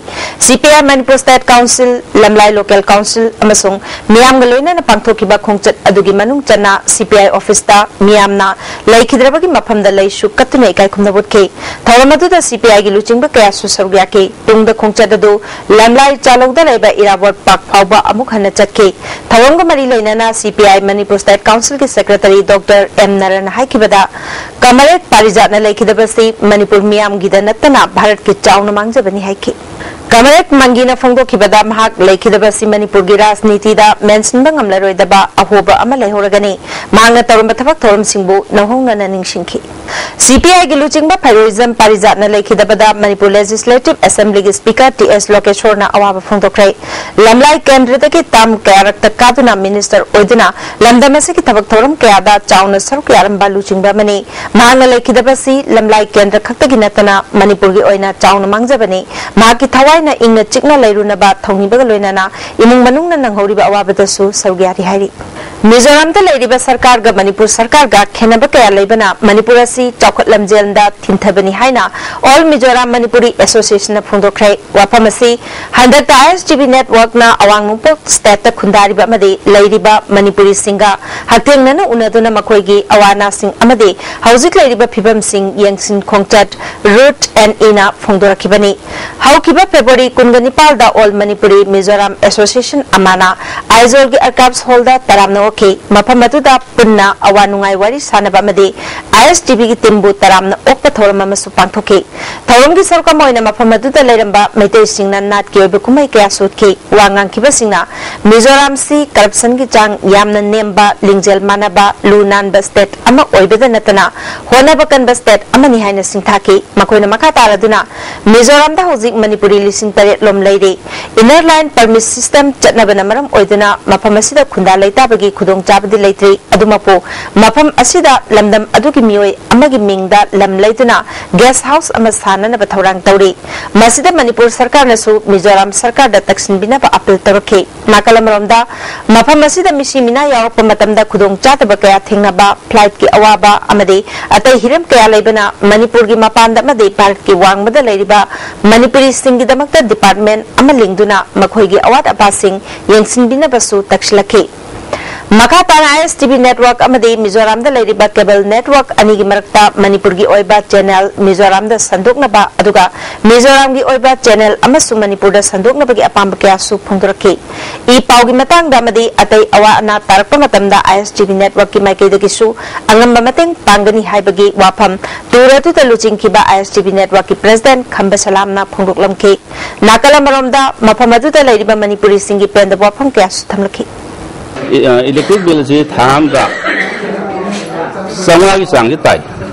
ꯁꯤꯄꯤꯑꯥꯏ ꯃꯅꯤꯄꯨꯔ ꯁ꯭ꯇꯦꯠ ꯀꯥꯎꯟꯁꯤꯜ, ꯂꯝꯂꯥꯏ ꯂꯣꯀꯦꯜ ꯀꯥꯎꯟꯁꯤꯜ ꯑꯃꯁꯨꯡ ꯃꯤꯌꯥꯝꯒ ꯂꯣꯏꯅꯅ ꯄꯥꯡꯊꯣꯛꯈꯤꯕ ꯈꯣꯡꯆꯠ ꯑꯗꯨꯒꯤ ꯃꯅꯨꯡ ꯆꯟꯅ ꯁꯤꯄꯤꯑꯥꯏ ꯑꯣꯐꯤꯁꯇ ꯃꯤꯌꯥꯝꯅ ꯂꯩꯈꯤꯗ꯭ꯔꯕꯒꯤ ꯃꯐꯝꯗ ꯂꯩꯁꯨ ꯀꯠꯇꯨꯅ ꯏꯀꯥꯏ ꯈꯨꯝꯅꯕ ꯎꯠꯈꯤ꯫ ꯊꯧꯔꯝ ꯑꯗꯨꯗ ꯁꯤꯄꯤꯑꯥꯏꯒꯤ ꯂꯨꯆꯤꯡꯕ ꯀꯌꯥꯁꯨ ꯁꯔꯨꯛ ꯌꯥꯈꯤ꯫ ꯇꯨꯡꯗ ꯈꯣꯡꯆꯠ ꯑꯗꯨ ꯂꯝꯂꯥꯏ ꯆꯥꯂꯧꯗ ꯂꯩꯕ ꯏꯔꯥꯕꯣꯠ ꯄꯥꯔꯛ ꯐꯥꯎꯕ ꯑꯃꯨꯛ ꯍꯟꯅ ꯆꯠꯈꯤ꯫ ꯊꯧꯔꯝꯒ ꯃꯔꯤ ꯂꯩꯅꯅ ꯁꯤꯄꯤꯑꯥꯏ ꯃꯅꯤꯄꯨꯔ ꯁ꯭ꯇꯦꯠ ꯀꯥꯎꯟꯁꯤꯜꯒꯤ ꯁꯦꯀ꯭ꯔꯦꯇꯔꯤ ꯗꯣꯛꯇꯔ ꯑꯦꯝ ꯅꯔꯟꯅ ꯍꯥꯏꯈꯤꯕꯗ, ꯀꯃꯔꯦꯗ ꯄꯥꯔꯤꯖꯥꯠꯅ ꯂꯩꯈꯤꯗꯕꯁꯤ ꯃꯅꯤꯄꯨꯔ ꯃꯤꯌꯥꯝꯒꯤꯗ ꯅꯠꯇꯅ ꯚꯥꯔꯠꯀꯤ ꯆꯥꯎꯅ ꯃꯥꯡꯖꯕꯅꯤ ꯍꯥꯏꯈꯤ꯫ ꯀꯃꯔꯦꯗ ꯃꯪꯒꯤꯅ ꯐꯣꯡꯗꯣꯛꯈꯤꯕꯗ, ꯃꯍꯥꯛ ꯂꯩꯈꯤꯗꯕꯁꯤ ꯃꯅꯤꯄꯨꯔꯒꯤ ꯔꯥꯖꯅꯤꯇꯤꯗ ꯃꯦꯟꯁꯤꯟꯕ ꯉꯝꯂꯔꯣꯏꯗꯕ ꯑꯍꯣꯕ ꯑꯃ ꯂꯩꯍꯧꯔꯒꯅꯤ꯫ ꯃꯍꯥꯛꯅ ꯇꯧꯔꯝꯕ ꯊꯕꯛ ꯊꯧꯔꯝꯁꯤꯡꯕꯨ ꯅꯧꯍꯧꯅꯅ ꯅꯤꯡꯁꯤꯡꯈꯤ꯫ ꯁꯤꯄꯤꯑꯥꯏꯒꯤ ꯂꯨꯆꯤꯡꯕ ꯐꯩꯔꯣꯏꯖꯝ ꯄꯥꯔꯤꯖꯥꯠꯅ ꯂꯩꯈꯤꯗꯕꯗ ꯃꯅꯤꯄꯨꯔ ꯂꯦꯖꯤꯁꯂꯦꯇꯤꯚ ꯑꯦꯁꯦꯝꯕ꯭ꯂꯤꯒꯤ ꯁ꯭ꯄꯤꯀꯔ ꯇꯤ ꯑꯦꯁ ꯂꯣꯀꯦꯁꯣꯔꯅ ꯑꯋꯥꯕ ꯐꯣꯡꯗꯣꯛꯈ꯭ꯔꯦ꯫ ꯂꯝꯂꯥꯏ ꯀꯦꯟꯗ꯭ꯔꯗꯒꯤ ꯇꯥꯝ ꯀꯌꯥꯔꯛꯇ ꯀꯥꯗꯨꯅ ꯃꯤꯅꯤꯁꯇꯔ ꯑꯣꯏꯗꯨꯅ ꯂꯝꯗꯝ ꯑꯁꯤꯒꯤ ꯊꯕꯛ ꯊꯧꯔꯝ ꯀꯌꯥꯗ ꯆꯥꯎꯅ ꯁꯔꯨꯛ ꯌꯥꯔꯝꯕ ꯂꯨꯆꯤꯡꯕ ꯑꯃꯅꯤ꯫ ꯃꯍꯥꯛꯅ ꯂꯩꯈꯤꯗꯕꯁꯤ ꯂꯝꯂꯥꯏ ꯀꯦꯟꯗ꯭ꯔ ꯈꯛꯇꯒꯤ ꯅꯠꯇꯅ ꯃꯅꯤꯄꯨꯔꯒꯤ ꯑꯣꯏꯅ ꯆꯥꯎꯅ ꯃꯥꯡꯖꯕꯅꯤ꯫ ꯃꯍꯥꯛꯀꯤ ꯊꯋꯥꯏꯅ ꯏꯪꯅ ꯆꯤꯛꯅ ꯂꯩꯔꯨꯅꯕ ꯊꯧꯅꯤꯕꯒ ꯂꯣꯏꯅꯅ ꯏꯃꯨꯡ ꯃꯅꯨꯡꯅ ꯅꯪꯍꯧꯔꯤꯕ ꯑꯋꯥꯕꯗꯁꯨ ꯁꯔꯨꯛ ꯌꯥꯔꯤ ꯍꯥꯏꯔꯤ꯫ ꯃꯤꯖꯣꯔꯥꯝꯗ ꯂꯩꯔꯤꯕ ꯁꯔꯀꯥꯔꯒ ꯃꯅꯤꯄꯨꯔ ꯁꯔꯀꯥꯔꯒ ꯈꯦꯟꯅꯕ ꯀꯌꯥ ꯂꯩꯕꯅ ꯃꯅꯤꯄꯨꯔ ꯑꯁꯤ ꯆꯥꯎꯈꯠ ꯂꯝꯖꯦꯜꯗ ꯊꯤꯟꯊꯕꯅꯤ ꯍꯥꯏꯅ ꯑꯣꯜ ꯃꯤꯖꯣꯔꯥꯝ ꯃꯅꯤꯄꯨꯔꯤ ꯑꯦꯁꯣꯁꯤꯌꯦꯁꯟꯅ ꯐꯣꯡꯗꯣꯛꯈ꯭ꯔꯦ꯫ ꯋꯥꯐꯝ ꯑꯁꯤ ꯍꯟꯗꯛꯇ ꯑꯥꯏ ꯑꯦꯁ ꯇꯤ ꯚꯤ ꯅꯦꯠꯋꯥꯔꯛꯅ ꯑꯋꯥꯡ ꯅꯣꯡꯄꯣꯛ ꯁ꯭ꯇꯦꯠꯇ ꯈꯨꯟꯗꯥꯔꯤꯕ ꯑꯃꯗꯤ ꯂꯩꯔꯤꯕ ꯃꯅꯤꯄꯨꯔꯤꯁꯤꯡꯒ ꯍꯛꯊꯦꯡꯅꯅ ꯎꯅꯗꯨꯅ ꯃꯈꯣꯏꯒꯤ ꯑꯋꯥ ꯑꯅꯥꯁꯤꯡ ꯑꯃꯗꯤ ꯍꯧꯖꯤꯛ ꯂꯩꯔꯤꯕ ꯐꯤꯕꯝꯁꯤꯡ ꯌꯦꯡꯁꯤꯟ ꯈꯣꯡꯆꯠ ꯔꯨꯠ ꯑꯦꯟ ꯏꯅ ꯐꯣꯡꯗꯣꯔꯛꯈꯤꯕꯅꯤ꯫ ꯍꯧꯈꯤꯕ ꯐꯦꯕ꯭ꯔꯨꯋꯥꯔꯤ ꯀꯨꯟꯒ ꯅꯤꯄꯥꯜꯗ ꯑꯣꯜ ꯃꯅꯤꯄꯨꯔꯤ ꯃꯤꯖꯣꯔꯥꯝ ꯑꯦꯁꯣꯁꯤꯌꯦꯁꯟ ꯑꯃꯅ ꯑꯥꯏꯖꯣꯜꯒꯤ ꯑꯔꯀꯥꯏꯚꯁ ꯍꯣꯜꯗ ꯇꯔꯥꯝꯅ ꯑꯣꯛꯈꯤ꯫ ꯃꯐꯝ ꯑꯗꯨꯗ ꯄꯨꯟꯅ ꯑꯋꯥ ꯅꯨꯡꯉꯥꯏ ꯋꯥꯔꯤ ꯁꯥꯅꯕ ꯑꯃꯗꯤ ꯑꯥꯏ ꯑꯦꯁ ꯇꯤ ꯚꯤꯒꯤ ꯇꯤꯝꯕꯨ ꯇꯔꯥꯝꯅ ꯑꯣꯛꯄ ꯊꯧꯔꯝ ꯑꯃꯁꯨ ꯄꯥꯡꯊꯣꯛꯈꯤ꯫ ꯊꯧꯔꯝꯒꯤ ꯁꯔꯨꯛ ꯑꯃ ꯑꯣꯏꯅ ꯃꯐꯝ ꯑꯗꯨꯗ ꯂꯩꯔꯝꯕ ꯃꯩꯇꯩꯁꯤꯡꯅ ꯅꯥꯠꯀꯤ ꯑꯣꯏꯕ ꯀꯨꯝꯍꯩ ꯀꯌꯥꯁꯨ ꯎꯠꯈꯤ꯫ ꯋꯥ ꯉꯥꯡꯈꯤꯕꯁꯤꯡꯅ ꯃꯤꯖꯣꯔꯥꯝꯁꯤ ꯀꯔꯞꯁꯟꯒꯤ ꯆꯥꯡ ꯌꯥꯝꯅ ꯅꯦꯝꯕ, ꯂꯤꯡꯖꯦꯜ ꯃꯥꯟꯅꯕ, ꯂꯨ ꯅꯥꯟꯕ ꯁ꯭ꯇꯦꯠ ꯑꯃ ꯑꯣꯏꯕꯗ ꯅꯠꯇꯅ ꯍꯣꯠꯅꯕ ꯀꯟꯕ ꯁ꯭ꯇꯦꯠ ꯑꯃꯅꯤ ꯍꯥꯏꯅ ꯁꯤꯡꯊꯥꯈꯤ꯫ ꯃꯈꯣꯏꯅ ꯃꯈꯥ ꯇꯥꯔꯗꯨꯅ ꯃꯤꯖꯣꯔꯥꯝꯗ ꯍꯧꯖꯤꯛ ꯃꯅꯤꯄꯨꯔꯤ ꯂꯤꯁꯤꯡ ꯇꯔꯦꯠ ꯂꯣꯝ ꯂꯩꯔꯤ꯫ ꯏꯟꯅꯔ ꯂꯥꯏꯟ ꯄꯔꯃꯤꯠ ꯁꯤꯁꯇꯦꯝ ꯆꯠꯅꯕꯅ ꯃꯔꯝ ꯑꯣꯏꯗꯨꯅ ꯃꯐꯝ ꯑꯁꯤꯗ ꯈꯨꯟꯗꯥ ꯂꯩꯇꯥꯕꯒꯤ ꯈꯨꯗꯣꯡꯆꯥꯕꯗꯤ ꯂꯩꯇ꯭ꯔꯤ꯫ ꯑꯗꯨꯃꯛꯄꯨ, ꯃꯐꯝ ꯑꯁꯤꯗ ꯂꯝꯗꯝ ꯑꯗꯨꯒꯤ ꯃꯤꯑꯣꯏ ꯑꯃꯒꯤ ꯃꯤꯡꯗ ꯂꯝ ꯂꯩꯗꯨꯅ guest house ꯑꯃ ꯁꯥꯅꯅꯕ ꯊꯧꯔꯥꯡ ꯇꯧꯔꯤ꯫ ꯃꯁꯤꯗ ꯃꯅꯤꯄꯨꯔ ꯁꯔꯀꯥꯔꯅꯁꯨ ꯃꯤꯖꯣꯔꯥꯝ ꯁꯔꯀꯥꯔꯗ ꯇꯛꯁꯤꯟꯕꯤꯅꯕ appeal ꯇꯧꯔꯛꯈꯤ꯫ ꯅꯥꯀꯜ ꯑꯃꯔꯣꯝꯗ, ꯃꯐꯝ ꯑꯁꯤꯗ ꯃꯤꯁꯤ ꯃꯤꯅꯥ ꯌꯥꯎꯔꯛꯄ ꯃꯇꯝꯗ ꯈꯨꯗꯣꯡꯆꯥꯗꯕ ꯀꯌꯥ ꯊꯦꯡꯅꯕ, flightꯀꯤ ꯑꯋꯥꯕ ꯑꯃꯗꯤ ꯑꯇꯩ ꯍꯤꯔꯝ ꯀꯌꯥ ꯂꯩꯕꯅ ꯃꯅꯤꯄꯨꯔꯒꯤ ꯃꯄꯥꯟꯗ ꯑꯃꯗꯤ ꯚꯥꯔꯠꯀꯤ ꯋꯥꯡꯃꯗ ꯂꯩꯔꯤꯕ ꯃꯅꯤꯄꯨꯔꯤꯁꯤꯡꯒꯤꯗꯃꯛꯇ department ꯑꯃ ꯂꯤꯡꯗꯨꯅ ꯃꯈꯣꯏꯒꯤ ꯑꯋꯥꯠ ꯑꯄꯥꯁꯤꯡ ꯌꯦꯡꯁꯤꯟꯕꯤꯅꯕꯁꯨ ꯇꯛꯁꯤꯜꯂꯛꯈꯤ꯫ ꯃꯈꯥ ꯇꯥꯅ ISTV network ꯑꯃꯗꯤ ꯃꯤꯖꯣꯔꯥꯝꯗ ꯂꯩꯔꯤꯕ cable network ꯑꯅꯤꯒꯤ ꯃꯔꯛꯇ ꯃꯅꯤꯄꯨꯔꯒꯤ ꯑꯣꯏꯕ channel ꯃꯤꯖꯣꯔꯥꯝꯗ ꯁꯟꯗꯣꯛꯅꯕ, ꯑꯗꯨꯒ ꯃꯤꯖꯣꯔꯥꯝꯒꯤ ꯑꯣꯏꯕ channel ꯑꯃꯁꯨ ꯃꯅꯤꯄꯨꯔꯗ ꯁꯟꯗꯣꯛꯅꯕꯒꯤ ꯑꯄꯥꯝꯕ ꯀꯌꯥꯁꯨ ꯐꯣꯡꯗꯣꯔꯛꯈꯤ꯫ ꯏ ꯄꯥꯎꯒꯤ ꯃꯇꯥꯡꯗ ꯑꯃꯗꯤ ꯑꯇꯩ ꯑꯋꯥ ꯑꯅꯥ ꯇꯥꯔꯛꯄ ꯃꯇꯝꯗ ISTV networkꯀꯤ ꯃꯥꯏꯀꯩꯗꯒꯤꯁꯨ ꯑꯉꯝꯕ ꯃꯇꯦꯡ ꯄꯥꯡꯒꯅꯤ ꯍꯥꯏꯕꯒꯤ ꯋꯥꯐꯝ tour ꯑꯗꯨꯗ ꯂꯨꯆꯤꯡꯈꯤꯕ ISTV networkꯀꯤ president ꯈꯝꯕ ꯁꯂꯥꯝꯅ ꯐꯣꯡꯗꯣꯛꯂꯝꯈꯤ꯫ ꯅꯥꯀꯜ ꯑꯃꯔꯣꯝꯗ, ꯃꯐꯝ ꯑꯗꯨꯗ ꯂꯩꯔꯤꯕ ꯃꯅꯤꯄꯨꯔꯤꯁꯤꯡꯒꯤ ꯄꯦꯟꯗꯕ ꯋꯥꯐꯝ ꯀꯌꯥꯁꯨ ꯊꯝꯂꯛꯈꯤ꯫ Electric billꯁꯤ ꯊꯥ ꯑꯃꯗ ꯆꯥꯝꯃꯉꯥꯒꯤ ꯆꯥꯡꯁꯤ ꯇꯥꯏ꯫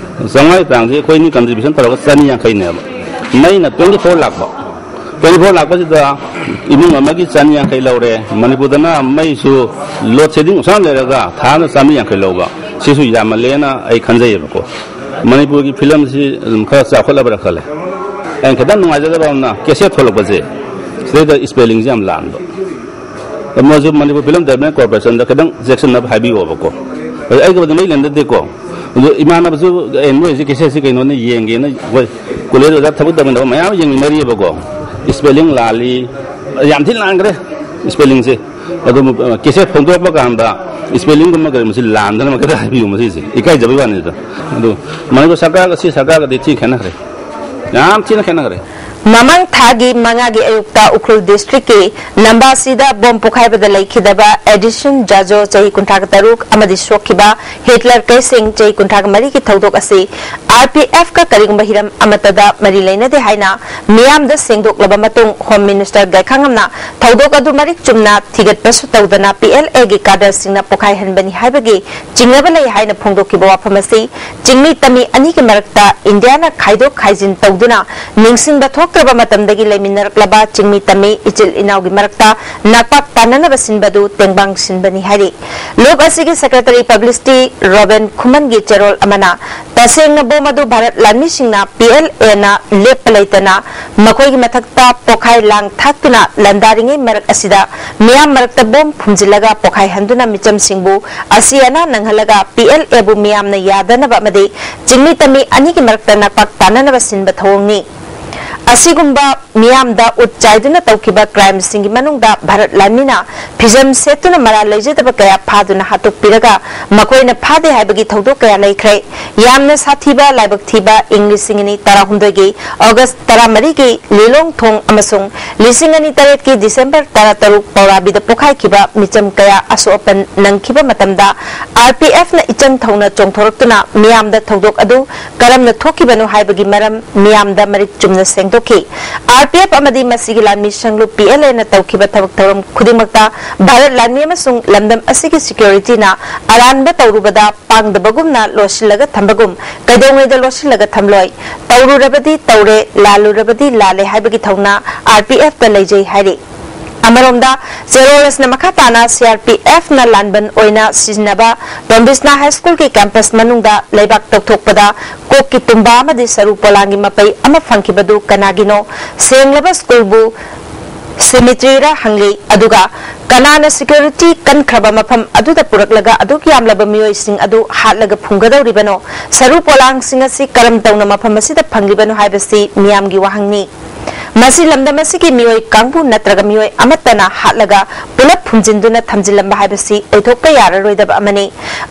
ꯆꯥꯝꯃꯉꯥꯒꯤ ꯆꯥꯡꯁꯤ ꯑꯩꯈꯣꯏꯅꯤ contribution ꯇꯧꯔꯒ ꯆꯅꯤ ꯌꯥꯡꯈꯩꯅꯦꯕ꯫ ꯃꯩꯅ twenty four ꯂꯥꯛꯄ꯫ Twenty four ꯂꯥꯛꯄꯁꯤꯗ ꯏꯃꯨꯡ ꯑꯃꯒꯤ ꯆꯅꯤ ꯌꯥꯡꯈꯩ ꯂꯧꯔꯦ꯫ ꯃꯅꯤꯄꯨꯔꯗꯅ ꯃꯩꯁꯨ load shedding ꯁꯨꯃꯥꯏꯅ ꯂꯩꯔꯒ ꯊꯥ ꯑꯃꯗ ꯆꯥꯝꯃꯔꯤ ꯌꯥꯡꯈꯩ ꯂꯧꯕ, ꯁꯤꯁꯨ ꯌꯥꯝꯃꯜꯂꯦꯅ ꯑꯩ ꯈꯟꯖꯩꯌꯦꯕꯀꯣ꯫ ꯃꯅꯤꯄꯨꯔꯒꯤ ꯐꯤꯂꯝꯁꯤ ꯑꯗꯨꯝ ꯈꯔ ꯆꯥꯎꯈꯠꯂꯕ꯭ꯔꯥ ꯈꯜꯂꯦ꯫ ꯑꯩꯅ ꯈꯤꯇꯪ ꯅꯨꯡꯉꯥꯏꯖꯗꯕ ꯑꯃꯅ, cassette ꯊꯣꯛꯂꯛꯄꯁꯦ, ꯁꯤꯗꯩꯗ spellingꯁꯦ ꯌꯥꯝ ꯂꯥꯟꯕ꯫ ꯃꯣꯏꯁꯨ ꯃꯅꯤꯄꯨꯔ Film Development Corporationꯗ ꯈꯤꯇꯪ ꯆꯦꯛꯁꯤꯟꯅꯕ ꯍꯥꯏꯕꯤꯌꯣꯕꯀꯣ꯫ ꯑꯗꯨ ꯑꯩꯒꯕꯨꯗꯤ ꯃꯔꯤ ꯂꯩꯅꯗꯦꯀꯣ꯫ ꯑꯗꯨ ꯏꯃꯥꯟꯅꯕꯁꯨ, "ꯑꯦ, ꯅꯣꯏꯁꯤ cassette ꯁꯤ ꯀꯩꯅꯣꯅꯦ, ꯌꯦꯡꯒꯦꯅ" ꯑꯩꯈꯣꯏ college ꯑꯣꯖꯥ ꯊꯕꯛ ꯇꯧꯃꯤꯟꯅꯕ ꯃꯌꯥꯝ ꯌꯦꯡꯃꯤꯟꯅꯔꯤꯕꯀꯣ꯫ Spelling ꯂꯥꯜꯂꯤ, ꯌꯥꯝ ꯊꯤꯅ ꯂꯥꯟꯈ꯭ꯔꯦ spellingꯁꯦ꯫ ꯑꯗꯨ, ꯑ, cassette ꯐꯣꯡꯗꯣꯔꯛꯄ ꯀꯥꯟꯗ spellingꯒꯨꯝꯕ ꯀꯔꯤꯒꯨꯝꯕꯁꯤ ꯂꯥꯟꯗꯅꯕ ꯈꯤꯇ ꯍꯥꯏꯕꯤꯌꯨ ꯃꯁꯤꯁꯦ꯫ ꯏꯀꯥꯏꯖꯕꯒꯤ ꯋꯥꯅꯤꯗ꯫ ꯑꯗꯨ ꯃꯅꯤꯄꯨꯔ ꯁꯔꯀꯥꯔꯒ ꯁꯤ ꯁꯔꯀꯥꯔꯒꯗꯤ ꯊꯤ ꯈꯦꯠꯅꯈ꯭ꯔꯦ꯫ ꯌꯥꯝ ꯊꯤꯅ ꯈꯦꯠꯅꯈ꯭ꯔꯦ꯫ ꯃꯃꯥꯡ ꯊꯥꯒꯤ ꯃꯉꯥꯒꯤ ꯑꯌꯨꯛꯇ ꯎꯈ꯭ꯔꯨꯜ districtꯀꯤ ꯅꯝꯕꯥꯁꯤꯗ bomb ꯄꯣꯈꯥꯏꯕꯗ ꯂꯩꯈꯤꯗꯕ Edison Jajo, ꯆꯍꯤ ꯀꯨꯟꯊ꯭ꯔꯥ ꯇꯔꯨꯛ, ꯑꯃꯗꯤ ꯁꯣꯛꯈꯤꯕ ꯍꯤꯠꯂꯔ ꯀꯩꯁꯤꯡ, ꯆꯍꯤ ꯀꯨꯟꯊ꯭ꯥ ꯃꯔꯤꯒꯤ ꯊꯧꯗꯣꯛ ꯑꯁꯤ RPFꯀ ꯀꯔꯤꯒꯨꯝꯕ ꯍꯤꯔꯝ ꯑꯃꯠꯇꯗ ꯃꯔꯤ ꯂꯩꯅꯗꯦ ꯍꯥꯏꯅ ꯃꯤꯌꯥꯝꯗ ꯁꯦꯡꯗꯣꯛꯂꯕ ꯃꯇꯨꯡ, Home Minister ꯒꯩꯈꯥꯉꯝꯅ ꯊꯧꯗꯣꯛ ꯑꯗꯨ ꯃꯔꯤꯛ ꯆꯨꯝꯅ ꯊꯤꯒꯠꯄꯁꯨ ꯇꯧꯗꯅ PLAꯒꯤ cadreꯁꯤꯡꯅ ꯄꯣꯈꯥꯏꯍꯟꯕꯅꯤ ꯍꯥꯏꯕꯒꯤ ꯆꯤꯡꯅꯕ ꯂꯩ ꯍꯥꯏꯅ ꯐꯣꯡꯗꯣꯛꯈꯤꯕ ꯋꯥꯐꯝ ꯑꯁꯤ ꯆꯤꯡꯃꯤ ꯇꯝꯃꯤ ꯑꯅꯤꯒꯤ ꯃꯔꯛꯇ ꯏꯟꯗꯤꯌꯥꯅ ꯈꯥꯏꯗꯣꯛ ꯈꯥꯏꯖꯤꯟ ꯇꯧꯗꯨꯅ ꯅꯤꯡꯁꯤꯡꯕ ꯊꯣꯛꯇ꯭ꯔꯕ ꯃꯇꯝꯗ ꯗꯒꯤ ꯂꯩꯃꯤꯟꯅꯔꯛꯂꯕ ꯆꯤꯡꯃꯤ ꯇꯝꯃꯤ ꯏꯆꯤꯜ ꯏꯅꯥꯎꯒꯤ ꯃꯔꯛꯇ ꯅꯥꯛꯄꯥꯛ ꯇꯥꯅꯅꯕ ꯁꯤꯟꯕꯗꯨ ꯇꯦꯡꯕꯥꯡ ꯁꯤꯟꯕꯅꯤ ꯍꯥꯏꯔꯤ꯫ ꯂꯨꯞ ꯑꯁꯤꯒꯤ secretary publicity ꯔꯣꯕꯦꯟ ꯈꯨꯃꯟꯒꯤ ꯆꯦꯔꯣꯜ ꯑꯃꯅ ꯇꯁꯦꯡꯅ ꯕꯣꯝ ꯑꯗꯨ ꯚꯥꯔꯠ ꯂꯥꯟꯃꯤꯁꯤꯡꯅ P L Aꯅ ꯂꯦꯞꯄ ꯂꯩꯇꯅ ꯃꯈꯣꯏꯒꯤ ꯃꯊꯛꯇ ꯄꯣꯈꯥꯏ ꯂꯥꯡ ꯊꯥꯛꯇꯨꯅ ꯂꯥꯟꯗꯥꯔꯤꯉꯩ ꯃꯔꯛ ꯑꯁꯤꯗ ꯃꯤꯌꯥꯝ ꯃꯔꯛꯇ ꯕꯣꯝ ꯐꯨꯝꯖꯤꯜꯂꯒ ꯄꯣꯈꯥꯏꯍꯟꯗꯨꯅ ꯃꯤꯆꯝꯁꯤꯡꯕꯨ ꯑꯁꯤ ꯑꯅꯥ ꯅꯪꯍꯜꯂꯒ P L Aꯕꯨ ꯃꯤꯌꯥꯝꯅ ꯌꯥꯗꯅꯕ ꯑꯃꯗꯤ ꯆꯤꯡꯃꯤ ꯇꯝꯃꯤ ꯑꯅꯤꯒꯤ ꯃꯔꯛꯇ ꯅꯥꯛꯄꯥꯛ ꯇꯥꯅꯅꯕ ꯁꯤꯟꯕ ꯊꯧꯑꯣꯡꯅꯤ꯫ ꯑꯁꯤꯒꯨꯝꯕ ꯃꯤꯌꯥꯝꯗ ꯎꯠ ꯆꯥꯏꯗꯨꯅ ꯇꯧꯈꯤꯕ crimeꯁꯤꯡꯒꯤ ꯃꯅꯨꯡꯗ ꯚꯥꯔꯠ ꯂꯥꯟꯃꯤꯅ ꯐꯤꯖꯝ ꯁꯦꯠꯇꯨꯅ ꯃꯔꯥꯜ ꯂꯩꯖꯗꯕ ꯀꯌꯥ ꯐꯥꯗꯨꯅ ꯍꯥꯠꯇꯣꯛꯄꯤꯔꯒ ꯃꯈꯣꯏꯅ ꯐꯥꯗꯦ ꯍꯥꯏꯕꯒꯤ ꯊꯧꯗꯣꯛ ꯀꯌꯥ ꯂꯩꯈ꯭ꯔꯦ꯫ ꯌꯥꯝꯅ ꯁꯥꯊꯤꯕ ꯂꯥꯏꯕꯛ ꯊꯤꯕ ꯏꯪ ꯂꯤꯁꯤꯡ ꯑꯅꯤ ꯇꯔꯥꯍꯨꯝꯗꯣꯏꯒꯤ ꯑꯣꯒꯁ ꯇꯔꯥꯃꯔꯤꯒꯤ ꯂꯤꯂꯣꯡ ꯊꯣꯡ ꯑꯃꯁꯨꯡ ꯂꯤꯁꯤꯡ ꯑꯅꯤ ꯇꯔꯦꯠꯀꯤ ꯗꯤꯁꯦꯝꯕꯔ ꯇꯔꯥꯇꯔꯨꯛ ꯄꯧꯔꯥꯕꯤꯗ ꯄꯣꯈꯥꯏꯈꯤꯕ ꯃꯤꯆꯝ ꯀꯌꯥ ꯑꯁꯣꯛ ꯑꯄꯟ ꯅꯪꯈꯤꯕ ꯃꯇꯝꯗ RPFꯅ ꯏꯆꯪ ꯊꯧꯅ ꯆꯣꯡꯊꯣꯔꯛꯇꯨꯅ ꯃꯤꯌꯥꯝꯗ ꯊꯧꯗꯣꯛ ꯑꯗꯨ ꯀꯔꯝꯅ ꯊꯣꯛꯈꯤꯕꯅꯣ ꯍꯥꯏꯕꯒꯤ ꯃꯔꯝ ꯃꯤꯌꯥꯝꯗ ꯃꯔꯤꯛ ꯆꯨꯝꯅ ꯁꯦꯡꯗꯣꯛꯈꯤ꯫ RPF ꯑꯃꯗꯤ ꯃꯁꯤꯒꯤ ꯂꯥꯟꯃꯤ ꯁꯪꯂꯨꯞ P L Aꯅ ꯇꯧꯈꯤꯕ ꯊꯕꯛ ꯊꯧꯔꯝ ꯈꯨꯗꯤꯡꯃꯛꯇ ꯚꯥꯔꯠ ꯂꯥꯟꯃꯤ ꯑꯃꯁꯨꯡ ꯂꯝꯗꯝ ꯑꯁꯤꯒꯤ securityꯅ ꯑꯔꯥꯟꯕ ꯇꯧꯔꯨꯕꯗ ꯄꯥꯡꯗꯕꯒꯨꯝꯅ ꯂꯣꯠꯁꯤꯜꯂꯒ ꯊꯝꯕꯒꯨꯝ ꯀꯩꯗꯧꯉꯩꯗ ꯂꯣꯠꯁꯤꯜꯂꯒ ꯊꯝꯂꯣꯏ꯫ ꯇꯧꯔꯨꯔꯕꯗꯤ ꯇꯧꯔꯦ, ꯂꯥꯜꯂꯨꯔꯕꯗꯤ ꯂꯥꯜꯂꯦ ꯍꯥꯏꯕꯒꯤ ꯊꯧꯅꯥ RPFꯇ ꯂꯩꯖꯩ ꯍꯥꯏꯔꯤ꯫ ꯑꯃꯔꯣꯝꯗ, ꯆꯦꯔꯣꯜ ꯑꯁꯤꯅ ꯃꯈꯥ ꯇꯥꯅ CRPFꯅ ꯂꯥꯟꯕꯟ ꯑꯣꯏꯅ ꯁꯤꯖꯤꯟꯅꯕ ꯗꯣꯟ ꯕꯤꯁꯅꯥ High Schoolꯒꯤ campus ꯃꯅꯨꯡꯗ ꯂꯩꯕꯥꯛ ꯇꯧꯊꯣꯛꯄꯗ ꯀꯣꯛꯀꯤ ꯇꯨꯝꯕ ꯑꯃꯗꯤ ꯁꯔꯨ ꯄꯣꯂꯥꯡꯒꯤ ꯃꯄꯩ ꯑꯃ ꯐꯪꯈꯤꯕꯗꯨ ꯀꯅꯥꯒꯤꯅꯣ? ꯁꯦꯡꯂꯕ schoolꯕꯨ cemeteryꯔ ꯍꯪꯂꯤ꯫ ꯑꯗꯨꯒ ꯀꯅꯥꯅ security ꯀꯟꯈ꯭ꯔꯕ ꯃꯐꯝ ꯑꯗꯨꯗ ꯄꯨꯔꯛꯂꯒ ꯑꯗꯨꯛ ꯌꯥꯝꯂꯕ ꯃꯤꯑꯣꯏꯁꯤꯡ ꯑꯗꯨ ꯍꯥꯠꯂꯒ ꯐꯨꯝꯒꯗꯧꯔꯤꯕꯅꯣ? ꯁꯔꯨ ꯄꯣꯂꯥꯡꯁꯤꯡ ꯑꯁꯤ ꯀꯔꯝ ꯇꯧꯅ ꯃꯐꯝ ꯑꯁꯤꯗ ꯐꯪꯂꯤꯕꯅꯣ ꯍꯥꯏꯕꯁꯤ ꯃꯤꯌꯥꯝꯒꯤ ꯋꯥꯍꯪꯅꯤ꯫ ꯃꯁꯤ ꯂꯝꯗꯝ ꯑꯁꯤꯒꯤ ꯃꯤꯑꯣꯏ ꯀꯥꯡꯕꯨ ꯅꯠꯇ꯭ꯔꯒ ꯃꯤꯑꯣꯏ ꯑꯃꯠꯇꯅ ꯍꯥꯠꯂꯒ ꯄꯨꯂꯞ ꯐꯨꯝꯖꯤꯟꯗꯨꯅ ꯊꯝꯖꯤꯜꯂꯝꯕ ꯍꯥꯏꯕꯁꯤ ꯑꯣꯏꯊꯣꯛꯄ ꯌꯥꯔꯔꯣꯏꯗꯕ ꯑꯃꯅꯤ꯫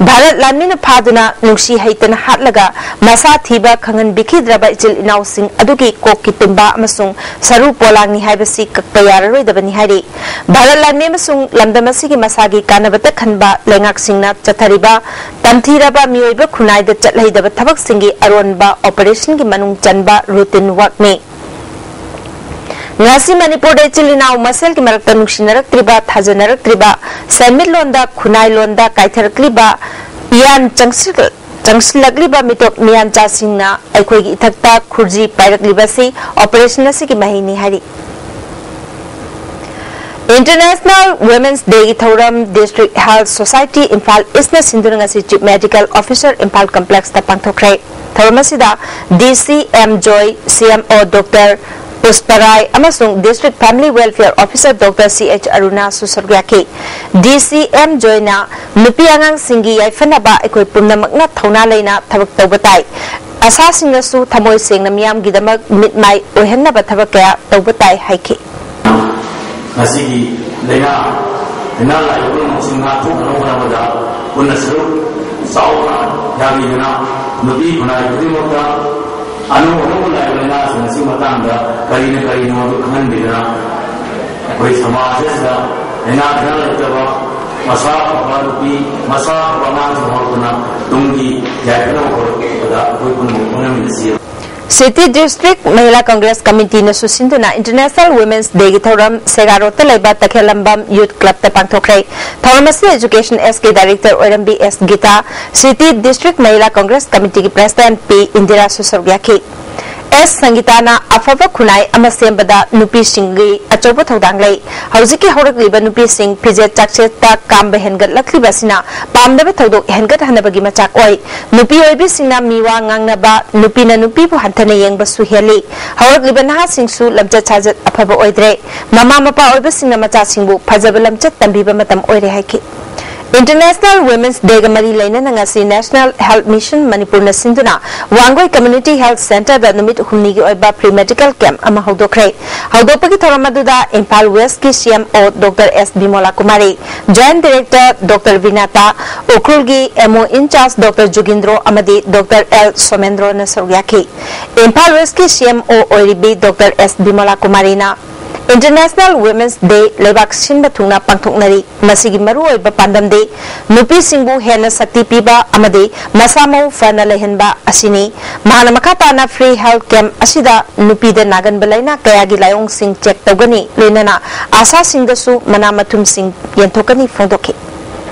ꯚꯥꯔꯠ ꯂꯥꯟꯃꯤꯅ ꯐꯥꯗꯨꯅ ꯅꯨꯡꯁꯤ ꯍꯩꯇꯅ ꯍꯥꯠꯂꯒ ꯃꯁꯥ ꯊꯤꯕ ꯈꯪꯍꯟꯕꯤꯈꯤꯗ꯭ꯔꯕ ꯏꯆꯤꯜ ꯏꯅꯥꯎꯁꯤꯡ ꯑꯗꯨꯒꯤ ꯀꯣꯛꯀꯤ ꯇꯨꯝꯕ ꯑꯃꯁꯨꯡ ꯁꯔꯨ ꯄꯣꯂꯥꯡꯅꯤ ꯍꯥꯏꯕꯁꯤ ꯀꯛꯄ ꯌꯥꯔꯔꯣꯏꯗꯕꯅꯤ ꯍꯥꯏꯔꯤ꯫ ꯚꯥꯔꯠ ꯂꯥꯟꯃꯤ ꯑꯃꯁꯨꯡ ꯂꯝꯗꯝ ꯑꯁꯤꯒꯤ ꯃꯁꯥꯒꯤ ꯀꯥꯟꯅꯕꯇ ꯈꯟꯕ ꯂꯩꯉꯥꯛꯁꯤꯡꯅ ꯆꯠꯊꯔꯤꯕ ꯇꯝꯊꯤꯔꯕ ꯃꯤꯑꯣꯏꯕ ꯈꯨꯟꯅꯥꯏꯗ ꯆꯠꯍꯩꯗꯕ ꯊꯕꯛꯁꯤꯡꯒꯤ ꯑꯔꯣꯟꯕ operationꯒꯤ ꯃꯅꯨꯡ ꯆꯟꯕ routine workꯅꯤ꯫ ꯉꯁꯤ ꯃꯅꯤꯄꯨꯔꯗ ꯏꯆꯤꯜ ꯏꯅꯥꯎ ꯃꯁꯦꯜꯒꯤ ꯃꯔꯛꯇ ꯅꯨꯡꯁꯤꯅꯔꯛꯇ꯭ꯔꯤꯕ, ꯊꯥꯖꯅꯔꯛꯇ꯭ꯔꯤꯕ, ꯁꯦꯟꯃꯤꯠꯂꯣꯟꯗ, ꯈꯨꯟꯅꯥꯏꯂꯣꯟꯗ ꯀꯥꯏꯊꯔꯛꯂꯤꯕ, ꯏꯌꯥꯟ ꯆꯪꯁꯤꯜ-, ꯆꯪꯁꯤꯜꯂꯛꯂꯤꯕ ꯃꯤꯇꯣꯞ ꯃꯤꯌꯥꯟꯆꯥꯁꯤꯡꯅ ꯑꯩꯈꯣꯏꯒꯤ ꯏꯊꯛꯇ ꯈꯨꯔꯖꯤ ꯄꯥꯏꯔꯛꯂꯤꯕꯁꯤ operation ꯑꯁꯤꯒꯤ ꯃꯍꯩꯅꯤ ꯍꯥꯏꯔꯤ꯫ International Women's Day ꯒꯤ ꯊꯧꯔꯝ District Health Society Imphal East ꯅ ꯁꯤꯟꯗꯨꯅ ꯉꯁꯤ Chief Medical Officer Imphal Complex ꯇ ꯄꯥꯡꯊꯣꯛꯈ꯭ꯔꯦ꯫ ꯊꯧꯔꯝ ꯑꯁꯤꯗ D C M Joy, C M O Doctor ꯄꯨꯁꯄꯔꯥꯏ ꯑꯃꯁꯨꯡ District Family Welfare Officer Doctor C H ꯑꯔꯨꯅꯥꯁꯨ ꯁꯔꯨꯛ ꯌꯥꯈꯤ꯫ D C M Joy ꯅ ꯅꯨꯄꯤ ꯑꯉꯥꯡꯁꯤꯡꯒꯤ ꯌꯥꯏꯐꯅꯕ ꯑꯩꯈꯣꯏ ꯄꯨꯝꯅꯃꯛꯅ ꯊꯧꯅꯥ ꯂꯩꯅ ꯊꯕꯛ ꯇꯧꯕ ꯇꯥꯏ꯫ ꯑꯁꯥꯁꯤꯡꯅꯁꯨ ꯊꯃꯣꯏ ꯁꯦꯡꯅ ꯃꯤꯌꯥꯝꯒꯤꯗꯃꯛ ꯃꯤꯠ ꯃꯥꯏ ꯑꯣꯏꯍꯟꯅꯕ ꯊꯕꯛ ꯀꯌꯥ ꯇꯧꯕ ꯇꯥꯏ ꯍꯥꯏꯈꯤ꯫ ꯃꯁꯤꯒꯤ ꯂꯥꯏꯅꯥ ꯂꯥꯏꯅꯥ ꯂꯥꯏ ꯄꯨꯝꯅꯃꯛꯁꯤꯡ ꯉꯥꯛꯊꯣꯛꯅꯕ ꯍꯣꯠꯅꯕꯗ ꯄꯨꯟꯅ ꯁꯔꯨꯛ ꯆꯥꯎꯅ ꯌꯥꯕꯤꯗꯨꯅ ꯅꯨꯄꯤ ꯈꯨꯟꯅꯥꯏ ꯈꯨꯗꯤꯡꯃꯛꯇ ꯑꯅꯧ ꯑꯅꯧꯕ ꯂꯥꯏ ꯂꯥꯏꯅꯥꯁꯤꯡ ꯑꯁꯤꯒꯤ ꯃꯇꯥꯡꯗ ꯀꯔꯤꯅ ꯀꯔꯤꯅꯣ ꯍꯥꯏꯕꯗꯨ ꯈꯪꯍꯟꯕꯤꯗꯨꯅ ꯑꯩꯈꯣꯏ ꯁꯃꯥꯖ ꯑꯁꯤꯗ ꯂꯥꯏꯅꯥ ꯇꯤꯟꯅꯥ ꯂꯩꯇꯕ ꯃꯁꯥ ꯐꯕ ꯅꯨꯄꯤ ꯃꯁꯥ ꯐꯕ ꯑꯉꯥꯡꯁꯤꯡ ꯍꯧꯔꯛꯇꯨꯅ ꯇꯨꯡꯒꯤ ꯌꯥꯏꯐꯅꯕ ꯍꯣꯠꯅꯕꯗ ꯑꯩꯈꯣꯏ ꯄꯨꯝꯅꯃꯛ ꯍꯣꯠꯅꯃꯤꯟꯅꯁꯤ꯫ City District Mahila Congress Committee ꯅꯁꯨ ꯁꯤꯟꯗꯨꯅ International Women's Day ꯒꯤ ꯊꯧꯔꯝ ꯁꯦꯒꯥ ꯔꯣꯗꯇ ꯂꯩꯕ ꯇꯈꯦꯜꯂꯝꯕꯝ Youth Club ꯇ ꯄꯥꯡꯊꯣꯛꯈ꯭ꯔꯦ꯫ ꯊꯧꯔꯝ ꯑꯁꯤꯗ Education S ꯀꯤ Director ꯑꯣꯏꯔꯝꯕꯤ S guitar, City District Mahila Congress Committee ꯒꯤ President P ꯏꯟꯗꯤꯔꯥꯁꯨ ꯁꯔꯨꯛ ꯌꯥꯈꯤ꯫ S ꯁꯪꯒꯤꯇꯥꯅ ꯑꯐꯕ ꯈꯨꯟꯅꯥꯏ ꯑꯃ ꯁꯦꯝꯕꯗ ꯅꯨꯄꯤꯁꯤꯡꯒꯤ ꯑꯆꯧꯕ ꯊꯧꯗꯥꯡ ꯂꯩ꯫ ꯍꯧꯖꯤꯛꯀꯤ ꯍꯧꯔꯛꯂꯤꯕ ꯅꯨꯄꯤꯁꯤꯡ ꯐꯤꯖꯦꯠ ꯆꯥꯛꯁꯦꯠꯇ ꯀꯥꯝꯕ ꯍꯦꯟꯒꯠꯂꯛꯂꯤꯕ ꯑꯁꯤꯅ ꯄꯥꯝꯗꯕ ꯊꯧꯗꯣꯛ ꯍꯦꯟꯒꯠꯍꯟꯅꯕꯒꯤ ꯃꯆꯥꯛ ꯑꯣꯏ꯫ ꯅꯨꯄꯤ ꯑꯣꯏꯕꯤꯁꯤꯡꯅ ꯃꯤꯋꯥ ꯉꯥꯡꯅꯕ, ꯅꯨꯄꯤꯅ ꯅꯨꯄꯤꯕꯨ ꯍꯟꯊꯅ ꯌꯦꯡꯕꯁꯨ ꯍꯦꯜꯂꯤ꯫ ꯍꯧꯔꯛꯂꯤꯕ ꯅꯍꯥꯁꯤꯡꯁꯨ ꯂꯝꯆꯠ ꯁꯥꯖꯠ ꯑꯐꯕ ꯑꯣꯏꯗ꯭ꯔꯦ꯫ ꯃꯃꯥ ꯃꯄꯥ ꯑꯣꯏꯕꯁꯤꯡꯅ ꯃꯆꯥꯁꯤꯡꯕꯨ ꯐꯖꯕ ꯂꯝꯆꯠ ꯇꯝꯕꯤꯕ ꯃꯇꯝ ꯑꯣꯏꯔꯦ ꯍꯥꯏꯈꯤ꯫ International Women's Day ꯒ ꯃꯔꯤ ꯂꯩꯅꯅ ꯉꯁꯤ National Health Mission ꯃꯅꯤꯄꯨꯔꯅ ꯁꯤꯟꯗꯨꯅ ꯋꯥꯡꯒꯣꯏ Community Health Centre ꯗ ꯅꯨꯃꯤꯠ ꯍꯨꯝꯅꯤꯒꯤ ꯑꯣꯏꯕ free medical camp ꯑꯃ ꯍꯧꯗꯣꯛꯈ꯭ꯔꯦ꯫ ꯍꯧꯗꯣꯛꯄꯒꯤ ꯊꯧꯔꯝ ꯑꯗꯨꯗ ꯏꯝꯐꯥꯜ West ꯀꯤ C M O Doctor S ꯕꯤꯃꯣꯂꯥ ꯀꯨꯃꯥꯔꯤ, Joint Director Doctor ꯕꯤꯅꯥꯇꯥ, ꯎꯈ꯭ꯔꯨꯜꯒꯤ M O in charge Doctor ꯖꯨꯒꯤꯟꯗ꯭ꯔꯣ ꯑꯃꯗꯤ Doctor L ꯁꯣꯃꯦꯟꯗ꯭ꯔꯣꯅ ꯁꯔꯨꯛ ꯌꯥꯈꯤ꯫ ꯏꯝꯐꯥꯜ West ꯀꯤ C M O ꯑꯣꯏꯔꯤꯕꯤ Doctor S ꯕꯤꯃꯣꯂꯥ ꯀꯨꯃꯥꯔꯤꯅ International Women's Day ꯂꯩꯕꯥꯛ ꯁꯤꯟꯕ ꯊꯨꯡꯅ ꯄꯥꯡꯊꯣꯛꯅꯔꯤ꯫ ꯃꯁꯤꯒꯤ ꯃꯔꯨꯑꯣꯏꯕ ꯄꯥꯟꯗꯝꯗꯤ ꯅꯨꯄꯤꯁꯤꯡꯕꯨ ꯍꯦꯟꯅ ꯁꯛꯇꯤ ꯄꯤꯕ ꯑꯃꯗꯤ ꯃꯁꯥ ꯃꯎ ꯐꯅ ꯂꯩꯍꯟꯕ ꯑꯁꯤꯅꯤ꯫ ꯃꯍꯥꯛꯅ ꯃꯈꯥ ꯇꯥꯅ free health camp ꯑꯁꯤꯗ ꯅꯨꯄꯤꯗ ꯅꯥꯒꯟꯕ ꯂꯥꯏꯅꯥ ꯀꯌꯥꯒꯤ ꯂꯥꯏꯑꯣꯡꯁꯤꯡ check ꯇꯧꯒꯅꯤ, ꯂꯣꯏꯅꯅ ꯑꯁꯥꯁꯤꯡꯗꯁꯨ ꯃꯅꯥ ꯃꯊꯨꯝꯁꯤꯡ ꯌꯦꯟꯊꯣꯛꯀꯅꯤ ꯐꯣꯡꯗꯣꯛꯈꯤ꯫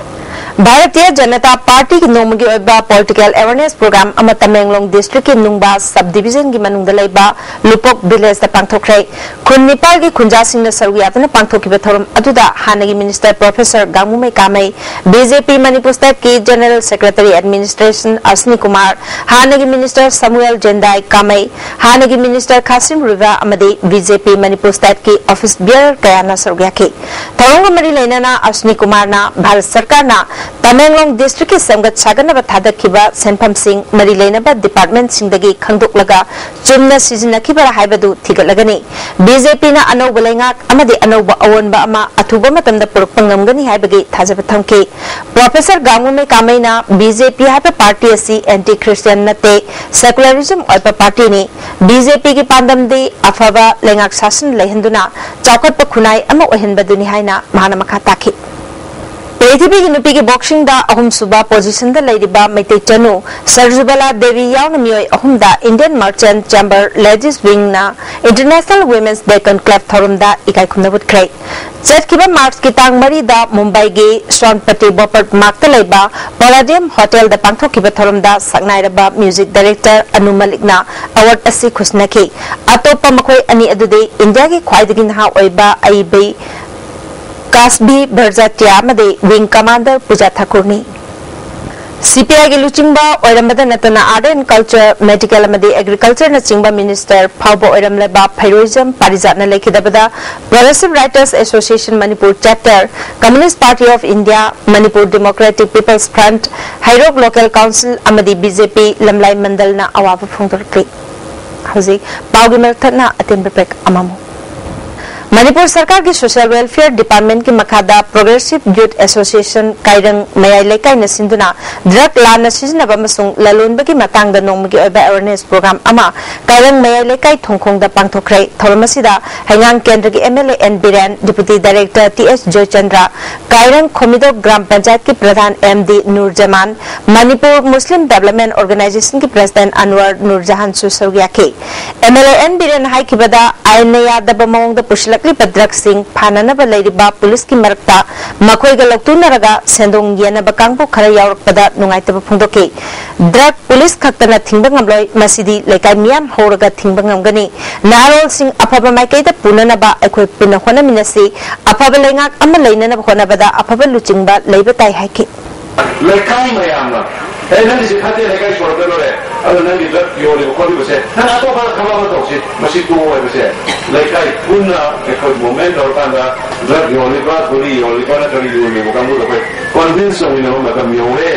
ꯚꯥꯔꯇꯤꯌ ꯖꯅꯇꯥ ꯄꯥꯔꯇꯤꯒꯤ ꯅꯣꯡꯃꯒꯤ ꯑꯣꯏꯕ ꯄꯣꯂꯤꯇꯤꯀꯦꯜ ꯑꯦꯋꯦꯔꯅꯦꯁ ꯄ꯭ꯔꯣꯒ꯭ꯔꯥꯝ ꯑꯃ ꯇꯃꯦꯡꯂꯣꯡ ꯗꯤꯁꯇ꯭ꯔꯤꯛꯀꯤ ꯅꯨꯡꯕꯥ ꯁꯕ ꯗꯤꯕꯤꯖꯟꯒꯤ ꯃꯅꯨꯡꯗ ꯂꯩꯕ ꯂꯨꯄꯣꯛ ꯚꯤꯂꯦꯖꯇ ꯄꯥꯡꯊꯣꯛꯈ꯭ꯔꯦ꯫ ꯈꯨꯟ ꯅꯤꯄꯥꯜꯒꯤ ꯈꯨꯟꯖꯥꯁꯤꯡꯅ ꯁꯔꯨꯛ ꯌꯥꯗꯨꯅ ꯄꯥꯡꯊꯣꯛꯈꯤꯕ ꯊꯧꯔꯝ ꯑꯗꯨꯗ ꯍꯥꯟꯅꯒꯤ ꯃꯤꯅꯤꯁꯇꯔ ꯄ꯭ꯔꯣꯐꯦꯁꯔ ꯒꯥꯡꯃꯨꯃꯩ ꯀꯥꯃꯩ, ꯕꯤ ꯖꯦ ꯄꯤ ꯃꯅꯤꯄꯨꯔ ꯁ꯭ꯇꯦꯠꯀꯤ ꯖꯦꯅꯔꯦꯜ ꯁꯦꯀ꯭ꯔꯦꯇꯔꯤ ꯑꯦꯗꯃꯤꯅꯤꯁꯇ꯭ꯔꯦꯁꯟ ꯑꯁꯅꯤ ꯀꯨꯃꯥꯔ, ꯍꯥꯟꯅꯒꯤ ꯃꯤꯅꯤꯁꯇꯔ ꯁꯃꯨꯑꯦꯜ ꯖꯦꯟꯗꯥꯏ ꯀꯥꯃꯩ, ꯍꯥꯟꯅꯒꯤ ꯃꯤꯅꯤꯁꯇꯔ ꯈꯥꯁꯤꯝ ꯔꯤꯚꯥ ꯑꯃꯗꯤ ꯕꯤ ꯖꯦ ꯄꯤ ꯃꯅꯤꯄꯨꯔ ꯁ꯭ꯇꯦꯠꯀꯤ ꯑꯣꯐꯤꯁ ꯕꯤꯌꯔ ꯀꯌꯥꯅ ꯁꯔꯨꯛ ꯌꯥꯈꯤ꯫ ꯊꯧꯔꯝꯒ ꯃꯔꯤ ꯂꯩꯅꯅ ꯑꯁꯅꯤ ꯀꯨꯃꯥꯔꯅ ꯚꯥꯔꯠ ꯁꯔꯀꯥꯔꯅ ꯇꯃꯦꯡꯂꯣꯡ ꯗꯤꯁꯇ꯭ꯔꯤꯛꯀꯤ ꯁꯦꯝꯒꯠ ꯁꯥꯒꯠꯅꯕ ꯊꯥꯗꯈꯤꯕ ꯁꯦꯟꯐꯝꯁꯤꯡ ꯃꯔꯤ ꯂꯩꯅꯕ ꯗꯤꯄꯥꯔꯠꯃꯦꯟꯠꯁꯤꯡꯗꯒꯤ ꯈꯪꯗꯣꯛꯂꯒ ꯆꯨꯝꯅ ꯁꯤꯖꯤꯟꯅꯈꯤꯕ꯭ꯔꯥ ꯍꯥꯏꯕꯗꯨ ꯊꯤꯒꯠꯂꯒꯅꯤ꯫ ꯕꯤ ꯖꯦ ꯄꯤꯅ ꯑꯅꯧꯕ ꯂꯩꯉꯥꯛ ꯑꯃꯗꯤ ꯑꯅꯧꯕ ꯑꯑꯣꯟꯕ ꯑꯃ ꯑꯊꯨꯕ ꯃꯇꯝꯗ ꯄꯨꯔꯛꯄ ꯉꯝꯒꯅꯤ ꯍꯥꯏꯕꯒꯤ ꯊꯥꯖꯕ ꯊꯝꯈꯤ꯫ ꯄ꯭ꯔꯣꯐꯦꯁꯔ ꯒꯥꯡꯒꯨꯃꯩ ꯀꯥꯃꯩꯅ ꯕꯤ ꯖꯦ ꯄꯤ ꯍꯥꯏꯕ ꯄꯥꯔꯇꯤ ꯑꯁꯤ ꯑꯦꯟꯇꯤ ꯈ꯭ꯔꯤꯁꯇꯤꯌꯥꯟ ꯅꯠꯇꯦ, ꯁꯦꯀꯨꯂꯔꯤꯖꯝ ꯑꯣꯏꯕ ꯄꯥꯔꯇꯤꯅꯤ꯫ ꯕꯤ ꯖꯦ ꯄꯤꯒꯤ ꯄꯥꯟꯗꯝꯗꯤ ꯑꯐꯕ ꯂꯩꯉꯥꯛ ꯁꯥꯁꯟ ꯂꯩꯍꯟꯗꯨꯅ ꯆꯥꯎꯈꯠꯄ ꯈꯨꯟꯅꯥꯏ ꯑꯃ ꯑꯣꯏꯍꯟꯕꯗꯨꯅꯤ ꯍꯥꯏꯅ ꯃꯍꯥꯛꯅ ꯃꯈꯥ ꯇꯥꯈꯤ꯫ ꯄ꯭ꯔꯤꯊꯤꯕꯤꯒꯤ ꯅꯨꯄꯤꯒꯤ ꯕꯣꯛꯁꯤꯡꯗ ꯑꯍꯨꯝꯁꯨꯕ ꯄꯣꯖꯤꯁꯟꯗ ꯂꯩꯔꯤꯕ ꯃꯩꯇꯩ ꯆꯅꯨ ꯁꯔꯖꯨꯕꯂꯥ ꯗꯦꯕꯤ ꯌꯥꯎꯅ ꯃꯤꯑꯣꯏ ꯑꯍꯨꯝꯗ Indian Merchant Chamber Ladies Wingꯅ International Women's Day Conclave ꯊꯧꯔꯝꯗ ꯏꯀꯥꯏ ꯈꯨꯝꯅꯕ ꯎꯠꯈ꯭ꯔꯦ꯫ ꯆꯠꯈꯤꯕ ꯃꯥꯔꯆꯀꯤ ꯇꯥꯡ ꯃꯔꯤꯗ ꯃꯨꯝꯕꯥꯏꯒꯤ ꯁ꯭ꯋꯥꯟꯄꯇꯤ ꯕꯣꯄꯠ ꯃꯥꯔꯛꯇ ꯂꯩꯕ Palladium Hotelꯗ ꯄꯥꯡꯊꯣꯛꯈꯤꯕ ꯊꯧꯔꯝꯗ ꯁꯛꯅꯥꯏꯔꯕ music director ꯑꯅꯨ ꯃꯂꯤꯛꯅ award ꯑꯁꯤ ꯈꯨꯠꯁꯤꯟꯅꯈꯤ꯫ ꯑꯇꯣꯞꯄ ꯃꯈꯣꯏ ꯑꯅꯤ ꯑꯗꯨꯗꯤ ꯏꯟꯗꯤꯌꯥꯒꯤ ꯈ꯭ꯋꯥꯏꯗꯒꯤ ꯅꯍꯥ ꯑꯣꯏꯕ ꯑꯏꯕꯤ ꯀꯥꯁꯕꯤ ꯕꯔꯖꯥꯇꯤꯌꯥ ꯑꯃꯗꯤ Wing Commander ꯄꯨꯖꯥ ꯊꯥꯀꯨꯔꯅꯤ꯫ ꯁꯤ ꯄꯤ ꯑꯥꯏꯒꯤ ꯂꯨꯆꯤꯡꯕ ꯑꯣꯏꯔꯝꯕꯗ ꯅꯠꯇꯅ Art and Culture, Medical ꯑꯃꯗꯤ Agricultureꯅꯆꯤꯡꯕ ꯃꯤꯅꯤꯁꯇꯔ ꯐꯥꯎꯕ ꯑꯣꯏꯔꯝꯂꯕ ꯐꯩꯔꯣꯏꯖꯝ ꯄꯥꯔꯤꯖꯥꯠꯅ ꯂꯩꯈꯤꯗꯕꯗ Progressive Writers Association Manipur Chapter, Communist Party of India, Manipur Democratic People's Front, Heirok Local Council ꯑꯃꯗꯤ ꯕꯤ ꯖꯦ ꯄꯤ ꯂꯝꯂꯥꯏ ꯃꯟꯗꯜꯅ ꯑꯋꯥꯕ ꯐꯣꯡꯗꯣꯔꯛꯂꯤ꯫ ꯍꯧꯖꯤꯛ ꯄꯥꯎꯒꯤ ꯃꯔꯛ ꯊꯠꯅ ꯑꯇꯦꯟꯕ break ꯑꯃꯃꯨꯛ꯫ ꯃꯅꯤꯄꯨꯔ ꯁꯔꯀꯥꯔꯒꯤ Social Welfare Departmentꯀꯤ ꯃꯈꯥꯗ Progressive Youth Association ꯀꯥꯏꯔꯪ ꯃꯌꯥꯏ ꯂꯩꯀꯥꯏꯅ ꯁꯤꯟꯗꯨꯅ drug ꯂꯥꯟꯅ ꯁꯤꯖꯤꯟꯅꯕ ꯑꯃꯁꯨꯡ ꯂꯂꯣꯟꯕꯒꯤ ꯃꯇꯥꯡꯗ ꯅꯣꯡꯃꯒꯤ ꯑꯣꯏꯕ awareness program ꯑꯃ ꯀꯥꯏꯔꯪ ꯃꯌꯥꯏ ꯂꯩꯀꯥꯏ ꯊꯣꯡꯈꯣꯡꯗ ꯄꯥꯡꯊꯣꯛꯈ꯭ꯔꯦ꯫ ꯊꯧꯔꯝ ꯑꯁꯤꯗ ꯍꯩꯉꯥꯡ ꯀꯦꯟꯗ꯭ꯔꯒꯤ M L A N Biren, Deputy Director T H Joychandra, Kairang Khomidok gram ꯄꯟꯆꯥꯌꯠꯀꯤ pradhan M D Nurjaman, Manipur Muslim development ꯑꯣꯔꯒꯅꯥꯏꯖꯦꯁꯟꯒꯤ ꯄ꯭ꯔꯁꯤꯗꯦꯟꯠ ꯑꯟꯋꯔ ꯅꯨꯔꯖꯍꯥꯟꯁꯨ ꯁꯔꯨꯛ ꯌꯥꯈꯤ꯫ M L A N ꯕꯤꯔꯦꯟꯅ ꯍꯥꯏꯈꯤꯕꯗ, ꯑꯥꯏꯟꯅ ꯌꯥꯗꯕ ꯃꯑꯣꯡꯗ ꯄꯨꯁꯤꯜꯂꯛ ꯂꯥꯛꯂꯤꯕ ꯗ꯭ꯔꯒꯁꯤꯡ ꯐꯥꯅꯅꯕ ꯂꯩꯔꯤꯕ ꯄꯨꯂꯤꯁꯀꯤ ꯃꯔꯛꯇ ꯃꯈꯣꯏꯒ ꯂꯧꯇꯨꯅꯔꯒ ꯁꯦꯟꯗꯣꯡ ꯌꯦꯟꯅꯕ ꯀꯥꯡꯕꯨ ꯈꯔ ꯌꯥꯎꯔꯛꯄꯗ ꯅꯨꯡꯉꯥꯏꯇꯕ ꯐꯣꯡꯗꯣꯛꯈꯤ꯫ ꯗ꯭ꯔꯒ ꯄꯨꯂꯤꯁ ꯈꯛꯇꯅ ꯊꯤꯡꯕ ꯉꯝꯂꯣꯏ, ꯃꯁꯤꯗꯤ ꯂꯩꯀꯥꯏ ꯃꯤꯌꯥꯝ ꯍꯧꯔꯒ ꯊꯤꯡꯕ ꯉꯝꯒꯅꯤ꯫ ꯅꯍꯥꯔꯣꯜꯁꯤꯡ ꯑꯐꯕ ꯃꯥꯏꯀꯩꯗ ꯄꯨꯅꯅꯕ ꯑꯩꯈꯣꯏ ꯄꯨꯟꯅ ꯍꯣꯠꯅꯃꯤꯟꯅꯁꯤ꯫ ꯑꯐꯕ ꯂꯩꯉꯥꯛ ꯑꯃ ꯂꯩꯅꯅꯕ ꯍꯣꯠꯅꯕꯗ ꯑꯐꯕ ꯂꯨꯆꯤꯡꯕ ꯂꯩꯕ ꯇꯥꯏ ꯍꯥꯏꯈꯤ꯫ ꯂꯩꯀꯥꯏ ꯃꯌꯥꯝꯅ, "ꯑꯦ, ꯅꯪꯒꯤꯁꯦ ꯐꯠꯇꯦ, ꯂꯩꯀꯥꯏ ꯁꯣꯔꯛꯀꯗꯧꯔꯦ, ꯑꯗꯣ ꯅꯪꯒꯤ ꯗ꯭ꯔꯒ ꯌꯣꯜꯂꯤꯕ ꯈꯣꯠꯂꯤꯕꯁꯦ, ꯅꯪ ꯑꯇꯣꯞꯄ ꯊꯕꯛ ꯑꯃ ꯇꯧꯁꯤ, ꯃꯁꯤ ꯇꯣꯛꯑꯣ" ꯍꯥꯏꯕꯁꯦ ꯂꯩꯀꯥꯏ ꯄꯨꯟꯅ ꯑꯩꯈꯣꯏ ꯃꯨꯚꯃꯦꯟ ꯇꯧꯔꯀꯥꯟꯗ ꯗ꯭ꯔꯒ ꯌꯣꯜꯂꯤꯕ, ꯒꯨꯂꯤ ꯌꯣꯜꯂꯤꯕ ꯅꯠꯇ꯭ꯔꯒ ꯌꯣꯟꯂꯤꯕ ꯀꯥꯡꯕꯨꯗꯣ ꯑꯩꯈꯣꯏ ꯀꯟꯚꯤꯟꯁ ꯇꯧꯃꯤꯟꯅꯕ ꯃꯇꯝ ꯌꯧꯔꯦ꯫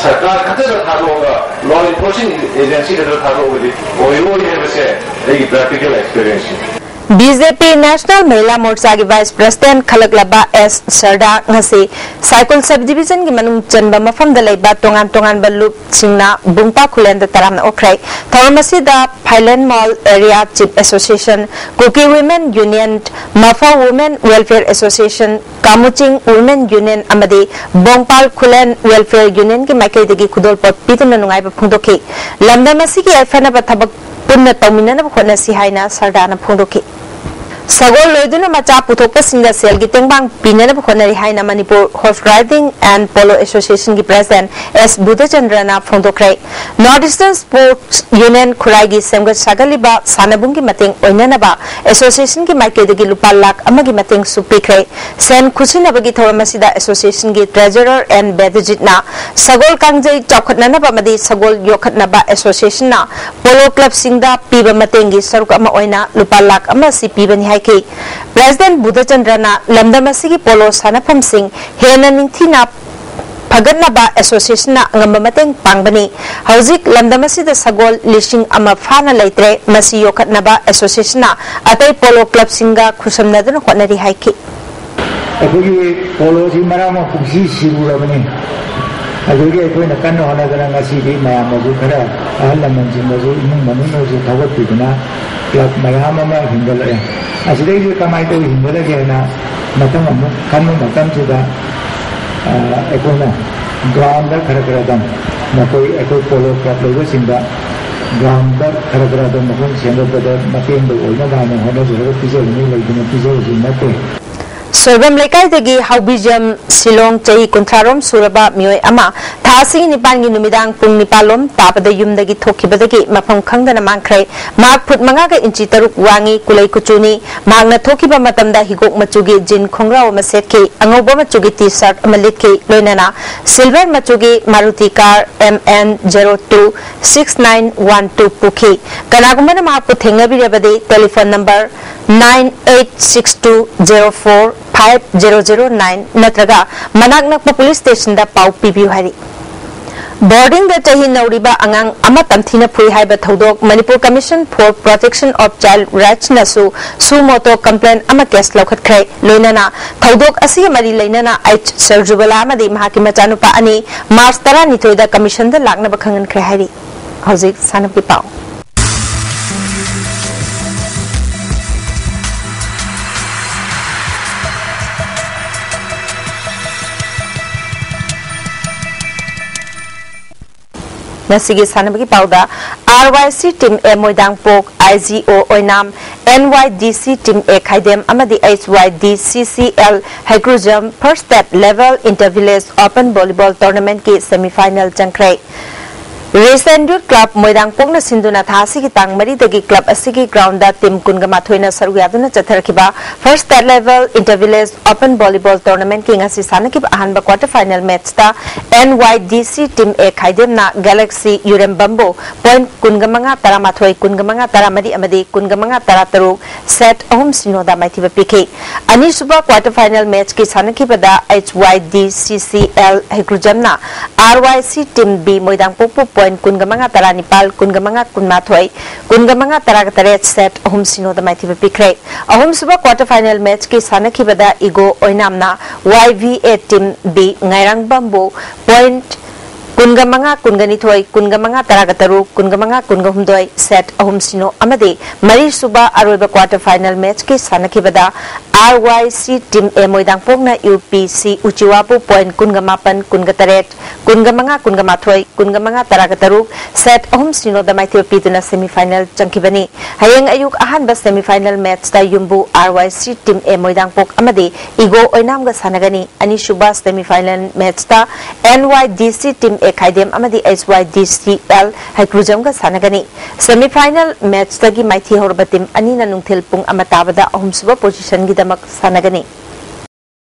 ꯁꯔꯀꯥꯔ ꯈꯛꯇꯗ ꯊꯥꯗꯣꯛꯑꯒ, ꯂꯣ ꯏꯟꯐꯣꯔꯁꯤꯡ ꯑꯦꯖꯦꯟꯁꯤ ꯈꯛꯇꯗ ꯊꯥꯗꯣꯛꯑꯒꯗꯤ ꯑꯣꯏꯔꯣꯏ ꯍꯥꯏꯕꯁꯦ ꯑꯩꯒꯤ ꯄ꯭ꯔꯦꯛꯇꯤꯀꯦꯜ ꯑꯦꯛꯁꯄꯤꯔꯤꯌꯦꯟꯁꯅꯤ꯫ ꯕꯤ ꯖꯦ ꯄꯤ ꯅꯦꯁꯅꯦꯜ ꯃꯍꯤꯂꯥ ꯃꯣꯔꯆꯥꯒꯤ ꯚꯥꯏꯁ ꯄ꯭ꯔꯦꯁꯤꯗꯦꯟꯠ ꯈꯜꯂꯛꯂꯕ ꯑꯦꯁ ꯁꯔꯗꯥ ꯉꯁꯤ ꯁꯥꯏꯀꯨꯜ ꯁꯕ ꯗꯤꯕꯤꯖꯟꯒꯤ ꯃꯅꯨꯡ ꯆꯟꯕ ꯃꯐꯝꯗ ꯂꯩꯕ ꯇꯣꯉꯥꯟ ꯇꯣꯉꯥꯟꯕ ꯂꯨꯞꯁꯤꯡꯅ ꯕꯨꯡꯄꯥ ꯈꯨꯂꯦꯟꯗ ꯇꯔꯥꯝꯅ ꯑꯣꯛꯈ꯭ꯔꯦ꯫ ꯊꯧꯔꯝ ꯑꯁꯤꯗ Phailen Mol area chief association, Kuki women union, Mapha women welfare association, Kamuching women union ꯑꯃꯗꯤ ꯕꯣꯡꯄꯥꯜ ꯈꯨꯂꯦꯟ ꯋꯦꯜꯐꯤꯌꯔ ꯌꯨꯅꯤꯌꯟꯒꯤ ꯃꯥꯏꯀꯩꯗꯒꯤ ꯈꯨꯗꯣꯜꯄꯣꯠ ꯄꯤꯗꯨꯅ ꯅꯨꯡꯉꯥꯏꯕ ꯐꯣꯡꯗꯣꯛꯈꯤ꯫ ꯂꯝꯗꯝ ꯑꯁꯤꯒꯤ ꯌꯥꯏꯐꯅꯕ ꯊꯕꯛ ꯄꯨꯟꯅ ꯇꯧꯃꯤꯟꯅꯅꯕ ꯍꯣꯠꯅꯁꯤ ꯍꯥꯏꯅ ꯁꯔꯗꯥꯅ ꯐꯣꯡꯗꯣꯛꯈꯤ꯫ ꯁꯒꯣꯜ ꯂꯣꯏꯗꯨꯅ ꯃꯆꯥ ꯄꯨꯊꯣꯛꯄꯁꯤꯡꯗ ꯁꯦꯜꯒꯤ ꯇꯦꯡꯕꯥꯡ ꯄꯤꯅꯅꯕ ꯍꯣꯠꯅꯔꯤ ꯍꯥꯏꯅ Manipur horse riding and polo ꯑꯦꯁꯣꯁꯤꯌꯦꯁꯟꯒꯤ ꯄ꯭ꯔꯦꯁꯤꯗꯦꯟꯠ ꯑꯦꯁ ꯕꯨꯙꯆꯟꯗ꯭ꯔꯅ ꯐꯣꯡꯗꯣꯛꯈ꯭ꯔꯦ꯫ ꯅꯣꯔꯠ ꯏꯁꯇꯔꯟ ꯁ꯭ꯄꯣꯔꯠꯁ ꯌꯨꯅꯤꯌꯟ ꯈꯨꯔꯥꯏꯒꯤ ꯁꯦꯝꯒꯠ ꯁꯥꯒꯠꯂꯤꯕ ꯁꯥꯟꯅꯕꯨꯡꯒꯤ ꯃꯇꯦꯡ ꯑꯣꯏꯅꯅꯕ ꯑꯦꯁꯣꯁꯤꯌꯦꯁꯟꯒꯤ ꯃꯥꯏꯀꯩꯗꯒꯤ ꯂꯨꯄꯥ ꯂꯥꯈ ꯑꯃꯒꯤ ꯃꯇꯦꯡꯁꯨ ꯄꯤꯈ꯭ꯔꯦ꯫ ꯁꯦꯟ ꯈꯨꯠꯁꯤꯟꯅꯕꯒꯤ ꯊꯧꯔꯝ ꯑꯁꯤꯗ ꯑꯦꯁꯣꯁꯤꯌꯦꯁꯟꯒꯤ ꯇ꯭ꯔꯦꯖꯔꯔ ꯑꯦꯟ ꯕꯦꯗꯨꯖꯤꯠꯅ ꯁꯒꯣꯜ ꯀꯥꯡꯖꯩ ꯆꯥꯎꯈꯠꯅꯅꯕ ꯑꯃꯗꯤ ꯁꯒꯣꯜ ꯌꯣꯛꯈꯠꯅꯕ ꯑꯦꯁꯣꯁꯤꯌꯦꯁꯟꯅ ꯄꯣꯂꯣ ꯀ꯭ꯂꯕꯁꯤꯡꯗ ꯄꯤꯕ ꯃꯇꯦꯡꯒꯤ ꯁꯔꯨꯛ ꯑꯃ ꯑꯣꯏꯅ ꯂꯨꯄꯥ ꯂꯥꯈ ꯑꯃ ꯑꯁꯤ ꯄꯤꯕꯅꯤ ꯍꯥꯏꯈꯤ꯫ ꯄ꯭ꯔꯦꯁꯤꯗꯦꯟꯠ ꯕꯨꯙꯆꯟꯗ꯭ꯔꯅ ꯂꯝꯗꯝ ꯑꯁꯤꯒꯤ ꯄꯣꯂꯣ ꯁꯥꯟꯅꯐꯝꯁꯤꯡ ꯍꯦꯟꯅ ꯅꯤꯡꯊꯤꯅ ꯐꯒꯠꯅꯕ ꯑꯦꯁꯣꯁꯤꯌꯦꯁꯟꯅ ꯑꯉꯝꯕ ꯃꯇꯦꯡ ꯄꯥꯡꯕꯅꯤ꯫ ꯍꯧꯖꯤꯛ ꯂꯝꯗꯝ ꯑꯁꯤꯗ ꯁꯒꯣꯜ ꯂꯤꯁꯤꯡ ꯑꯃ ꯐꯥꯅ ꯂꯩꯇ꯭ꯔꯦ꯫ ꯃꯁꯤ ꯌꯣꯛꯈꯠꯅꯕ ꯑꯦꯁꯣꯁꯤꯌꯦꯁꯟꯅ ꯑꯇꯩ ꯄꯣꯂꯣ ꯀ꯭ꯂꯕꯁꯤꯡꯒ ꯈꯨꯠꯁꯝꯅꯗꯨꯅ ꯍꯣꯠꯅꯔꯤ ꯍꯥꯏꯈꯤ꯫ ꯑꯩꯈꯣꯏꯒꯤ ꯄꯣꯂꯣꯁꯤ ꯃꯔꯛ ꯑꯃ ꯄꯨꯡꯁꯤ ꯁꯤꯔꯨꯔꯕꯅꯤ꯫ ꯑꯗꯨꯒꯤ ꯑꯩꯈꯣꯏꯅ ꯀꯟꯅ ꯍꯣꯠꯅꯗꯅ ꯉꯁꯤꯗꯤ ꯃꯌꯥꯝꯅꯁꯨ ꯈꯔ, ꯑꯍꯜ ꯂꯃꯟꯁꯤꯡꯅꯁꯨ, ꯏꯃꯨꯡ ꯃꯅꯨꯡꯅꯁꯨ ꯊꯧꯒꯠꯄꯤꯗꯨꯅ ꯀ꯭ꯂꯕ ꯃꯌꯥꯝ ꯑꯃ ꯍꯤꯡꯒꯠꯂꯛꯑꯦ꯫ ꯑꯁꯤꯗꯩꯁꯤꯗ ꯀꯃꯥꯏꯅ ꯇꯧꯔ ꯍꯤꯡꯒꯠꯂꯒꯦ ꯍꯥꯏꯅ ꯃꯊꯪ ꯑꯃꯨꯛ ꯈꯟꯕ ꯃꯇꯝꯁꯤꯗ, ꯑ, ꯑꯩꯈꯣꯏꯅ ꯒ꯭ꯔꯥꯎꯟꯗ ꯈꯔ ꯈꯔꯗꯪ ꯃꯈꯣꯏ, ꯑꯩꯈꯣꯏ ꯄꯣꯂꯣ ꯀ꯭ꯂꯕ ꯂꯩꯕꯁꯤꯡꯗ ꯒ꯭ꯔꯥꯎꯟꯗ ꯈꯔ ꯈꯔ ꯑꯗꯨꯝ ꯃꯈꯣꯏ ꯁꯦꯝꯒꯠꯄꯗ ꯃꯇꯦꯡꯗꯣ ꯑꯣꯏꯅꯕ ꯍꯥꯏꯅ ꯍꯣꯠꯅꯖꯔꯒ ꯄꯤꯖꯕꯅꯤ, ꯂꯩꯗꯅ ꯄꯤꯖꯕꯁꯨ ꯅꯠꯇꯦ꯫ ꯁꯣꯏꯕꯝ ꯂꯩꯀꯥꯏꯗꯒꯤ ꯍꯥꯎꯕꯤꯖꯝ ꯁꯤꯂꯣꯡ, ꯆꯍꯤ ꯀꯨꯟꯊ꯭ꯔꯥ ꯔꯣꯝ ꯁꯨꯔꯕ ꯃꯤꯑꯣꯏ ꯑꯃ ꯊꯥ ꯑꯁꯤꯒꯤ ꯅꯤꯄꯥꯟꯒꯤ ꯅꯨꯃꯤꯗꯥꯡ ꯄꯨꯡ ꯅꯤꯄꯥꯟ ꯂꯣꯝ ꯇꯥꯕꯗ ꯌꯨꯝꯗꯒꯤ ꯊꯣꯛꯈꯤꯕꯗꯒꯤ ꯃꯐꯝ ꯈꯪꯗꯅ ꯃꯥꯡꯈ꯭ꯔꯦ꯫ ꯃꯍꯥꯛ ꯐꯨꯠ ꯃꯉꯥꯒ ꯏꯟꯆꯤ ꯇꯔꯨꯛ ꯋꯥꯡꯉꯤ, ꯀꯨꯂꯩ ꯀꯨꯆꯨꯅꯤ꯫ ꯃꯍꯥꯛꯅ ꯊꯣꯛꯈꯤꯕ ꯃꯇꯝꯗ ꯍꯤꯒꯣꯛ ꯃꯆꯨꯒꯤ ꯖꯤꯟ ꯈꯣꯡꯒ꯭ꯔꯥꯎ ꯑꯃ ꯁꯦꯠꯈꯤ, ꯑꯉꯧꯕ ꯃꯆꯨꯒꯤ ꯇꯤ ꯁꯥꯔꯠ ꯑꯃ ꯂꯤꯠꯈꯤ, ꯂꯣꯏꯅꯅ ꯁꯤꯜꯚꯔ ꯃꯆꯨꯒꯤ Maruti car M N zero two six nine one two ꯄꯨꯈꯤ꯫ ꯀꯅꯥꯒꯨꯝꯕꯅ ꯃꯍꯥꯛꯄꯨ ꯊꯦꯡꯅꯕꯤꯔꯕꯗꯤ telephone number nine eight six two zero four five zero zero nine ꯅꯠꯇ꯭ꯔꯒ ꯃꯅꯥꯛ ꯅꯛꯄ ꯄꯨꯂꯤꯁ ꯁ꯭ꯇꯦꯁꯟꯗ ꯄꯥꯎ ꯄꯤꯕꯤꯌꯨ ꯍꯥꯏꯔꯤ꯫ ꯕꯣꯔꯗꯤꯡꯗ ꯆꯍꯤ ꯅꯧꯔꯤꯕ ꯑꯉꯥꯡ ꯑꯃ ꯇꯝꯊꯤꯅ ꯐꯨꯏ ꯍꯥꯏꯕ ꯊꯧꯗꯣꯛ Manipur Commission for Protection of Child Rightsꯅꯁꯨ suo motu complaint ꯑꯃ ꯀꯦꯁ ꯂꯧꯈꯠꯈ꯭ꯔꯦ꯫ ꯂꯣꯏꯅꯅ ꯊꯧꯗꯣꯛ ꯑꯁꯤꯒ ꯃꯔꯤ ꯂꯩꯅꯅ H ꯁꯔꯖꯨꯕꯂꯥ ꯑꯃꯗꯤ ꯃꯍꯥꯛꯀꯤ ꯃꯆꯥꯅꯨꯄꯥ ꯑꯅꯤ ꯃꯥꯔꯆ ꯇꯔꯥꯅꯤꯊꯣꯏꯗ ꯀꯃꯤꯁꯟꯗ ꯂꯥꯛꯅꯕ ꯈꯪꯍꯟꯈ꯭ꯔꯦ ꯍꯥꯏꯔꯤ꯫ ꯍꯧꯖꯤꯛ ꯁꯥꯟꯅꯕꯒꯤ ꯄꯥꯎ꯫ ꯉꯁꯤꯒꯤ ꯁꯥꯟꯅꯕꯒꯤ ꯄꯥꯎꯗ, R Y C Team A ꯃꯣꯏꯗꯥꯡꯄꯣꯛ, I G O Oinam, N Y D C Team A ꯈꯥꯏꯗꯦꯝ ꯑꯃꯗꯤ H Y D C C L ꯍꯩꯀ꯭ꯔꯨꯖꯝ First State Level Inter Village Open Volleyball Tournamentꯀꯤ semifinal ꯆꯪꯈ꯭ꯔꯦ꯫ Recent Youth Club ꯃꯣꯏꯗꯥꯡꯄꯣꯛꯅ ꯁꯤꯟꯗꯨꯅ ꯊꯥ ꯑꯁꯤꯒꯤ ꯇꯥꯡ ꯃꯔꯤꯗꯒꯤ club ꯑꯁꯤꯒꯤ groundꯗ team ꯀꯨꯟꯒ ꯃꯥꯊꯣꯏꯅ ꯁꯔꯨꯛ ꯌꯥꯗꯨꯅ ꯆꯠꯊꯔꯛꯈꯤꯕ First State Level Inter Village Open Volleyball Tournamentꯀꯤ ꯉꯁꯤ ꯁꯥꯟꯅꯈꯤꯕ ꯑꯍꯥꯟꯕ quarter final matchꯇ N Y D C Team A ꯈꯥꯏꯗꯦꯝꯅ Galaxy ꯌꯨꯔꯦꯝꯕꯝꯕꯨ point ꯀꯨꯟꯒ ꯃꯉꯥ ꯇꯔꯥꯃꯥꯊꯣꯏ, ꯀꯨꯟꯒ ꯃꯉꯥ ꯇꯔꯥꯃꯔꯤ ꯑꯃꯗꯤ ꯀꯨꯟꯒ ꯃꯉꯥ ꯇꯔꯥꯇꯔꯨꯛ set ꯑꯍꯨꯝ ꯁꯤꯅꯣꯗ ꯃꯥꯏꯊꯤꯕ ꯄꯤꯈꯤ꯫ ꯑꯅꯤꯁꯨꯕ quarter final matchꯀꯤ ꯁꯥꯟꯅꯈꯤꯕꯗ H Y D C C L ꯍꯩꯀ꯭ꯔꯨꯖꯝꯅ R Y C Team B ꯃꯣꯏꯗꯥꯡꯄꯣꯛꯄꯨ point ꯀꯨꯟꯒ ꯃꯉꯥ ꯇꯔꯥꯅꯤꯄꯥꯜ, ꯀꯨꯟꯒ ꯃꯉꯥ ꯀꯨꯟꯃꯥꯊꯣꯏ, ꯀꯨꯟꯒ ꯃꯉꯥ ꯇꯔꯥꯇꯔꯦꯠ set ꯑꯍꯨꯝ ꯁꯤꯅꯣꯗ ꯃꯥꯏꯊꯤꯕ ꯄꯤꯈ꯭ꯔꯦ꯫ ꯑꯍꯨꯝꯁꯨꯕ quarter final matchꯀꯤ ꯁꯥꯟꯅꯈꯤꯕꯗ ꯏꯒꯣ ꯑꯣꯏꯅꯥꯝꯅ Y V A Team B ꯉꯥꯏꯔꯥꯡꯕꯝꯕꯨ point ꯀꯨꯟꯒ ꯃꯉꯥ ꯀꯨꯟꯒ ꯅꯤꯊꯣꯏ, ꯀꯨꯟꯒ ꯃꯉꯥ ꯇꯔꯥꯒ ꯇꯔꯨꯛ, ꯀꯨꯟꯒ ꯃꯉꯥ ꯀꯨꯟꯒ ꯍꯨꯝꯗꯣꯏ set ꯑꯍꯨꯝ ꯁꯤꯅꯣ ꯑꯃꯗꯤ ꯃꯔꯤꯁꯨꯕ ꯑꯔꯣꯏꯕ quarter final matchꯀꯤ ꯁꯥꯟꯅꯈꯤꯕꯗ R Y C Team A ꯃꯣꯏꯗꯥꯡꯄꯣꯛꯅ U P C ꯎꯆꯤꯋꯥꯕꯨ point ꯀꯨꯟꯒ ꯃꯥꯄꯟ, ꯀꯨꯟꯒ ꯇꯔꯦꯠ, ꯀꯨꯟꯒ ꯃꯉꯥ, ꯀꯨꯟꯒ ꯃꯥꯊꯣꯏ, ꯀꯨꯟꯒ ꯃꯉꯥ, ꯇꯔꯥꯒ ꯇꯔꯨꯛ, set ꯑꯍꯨꯝ ꯁꯤꯅꯣꯗ ꯃꯥꯏꯊꯤꯕ ꯄꯤꯗꯨꯅ semi final ꯆꯪꯈꯤꯕꯅꯤ꯫ ꯍꯌꯦꯡ ꯑꯌꯨꯛ ꯑꯍꯥꯟꯕ semi final matchꯇ ꯌꯨꯝꯕꯨ R Y C Team A ꯃꯣꯏꯗꯥꯡꯄꯣꯛ ꯑꯃꯗꯤ ꯏꯒꯣ ꯑꯣꯏꯅꯥꯝꯒ ꯁꯥꯟꯅꯒꯅꯤ꯫ ꯑꯅꯤꯁꯨꯕ semi final matchꯇ N Y D C Team A ꯈꯥꯏꯗꯦꯝ ꯑꯃꯗꯤ H Y D C L ꯍꯩꯀ꯭ꯔꯨꯖꯝꯒ ꯁꯥꯟꯅꯒꯅꯤ꯫ Semi final matchꯇꯒꯤ ꯃꯥꯏꯊꯤ ꯍꯧꯔꯕ team ꯑꯅꯤꯅ ꯅꯨꯡꯊꯤꯜ ꯄꯨꯡ ꯑꯃ ꯇꯥꯕꯗ ꯑꯍꯨꯝꯁꯨꯕ positionꯒꯤꯗꯃꯛ ꯁꯥꯟꯅꯒꯅꯤ꯫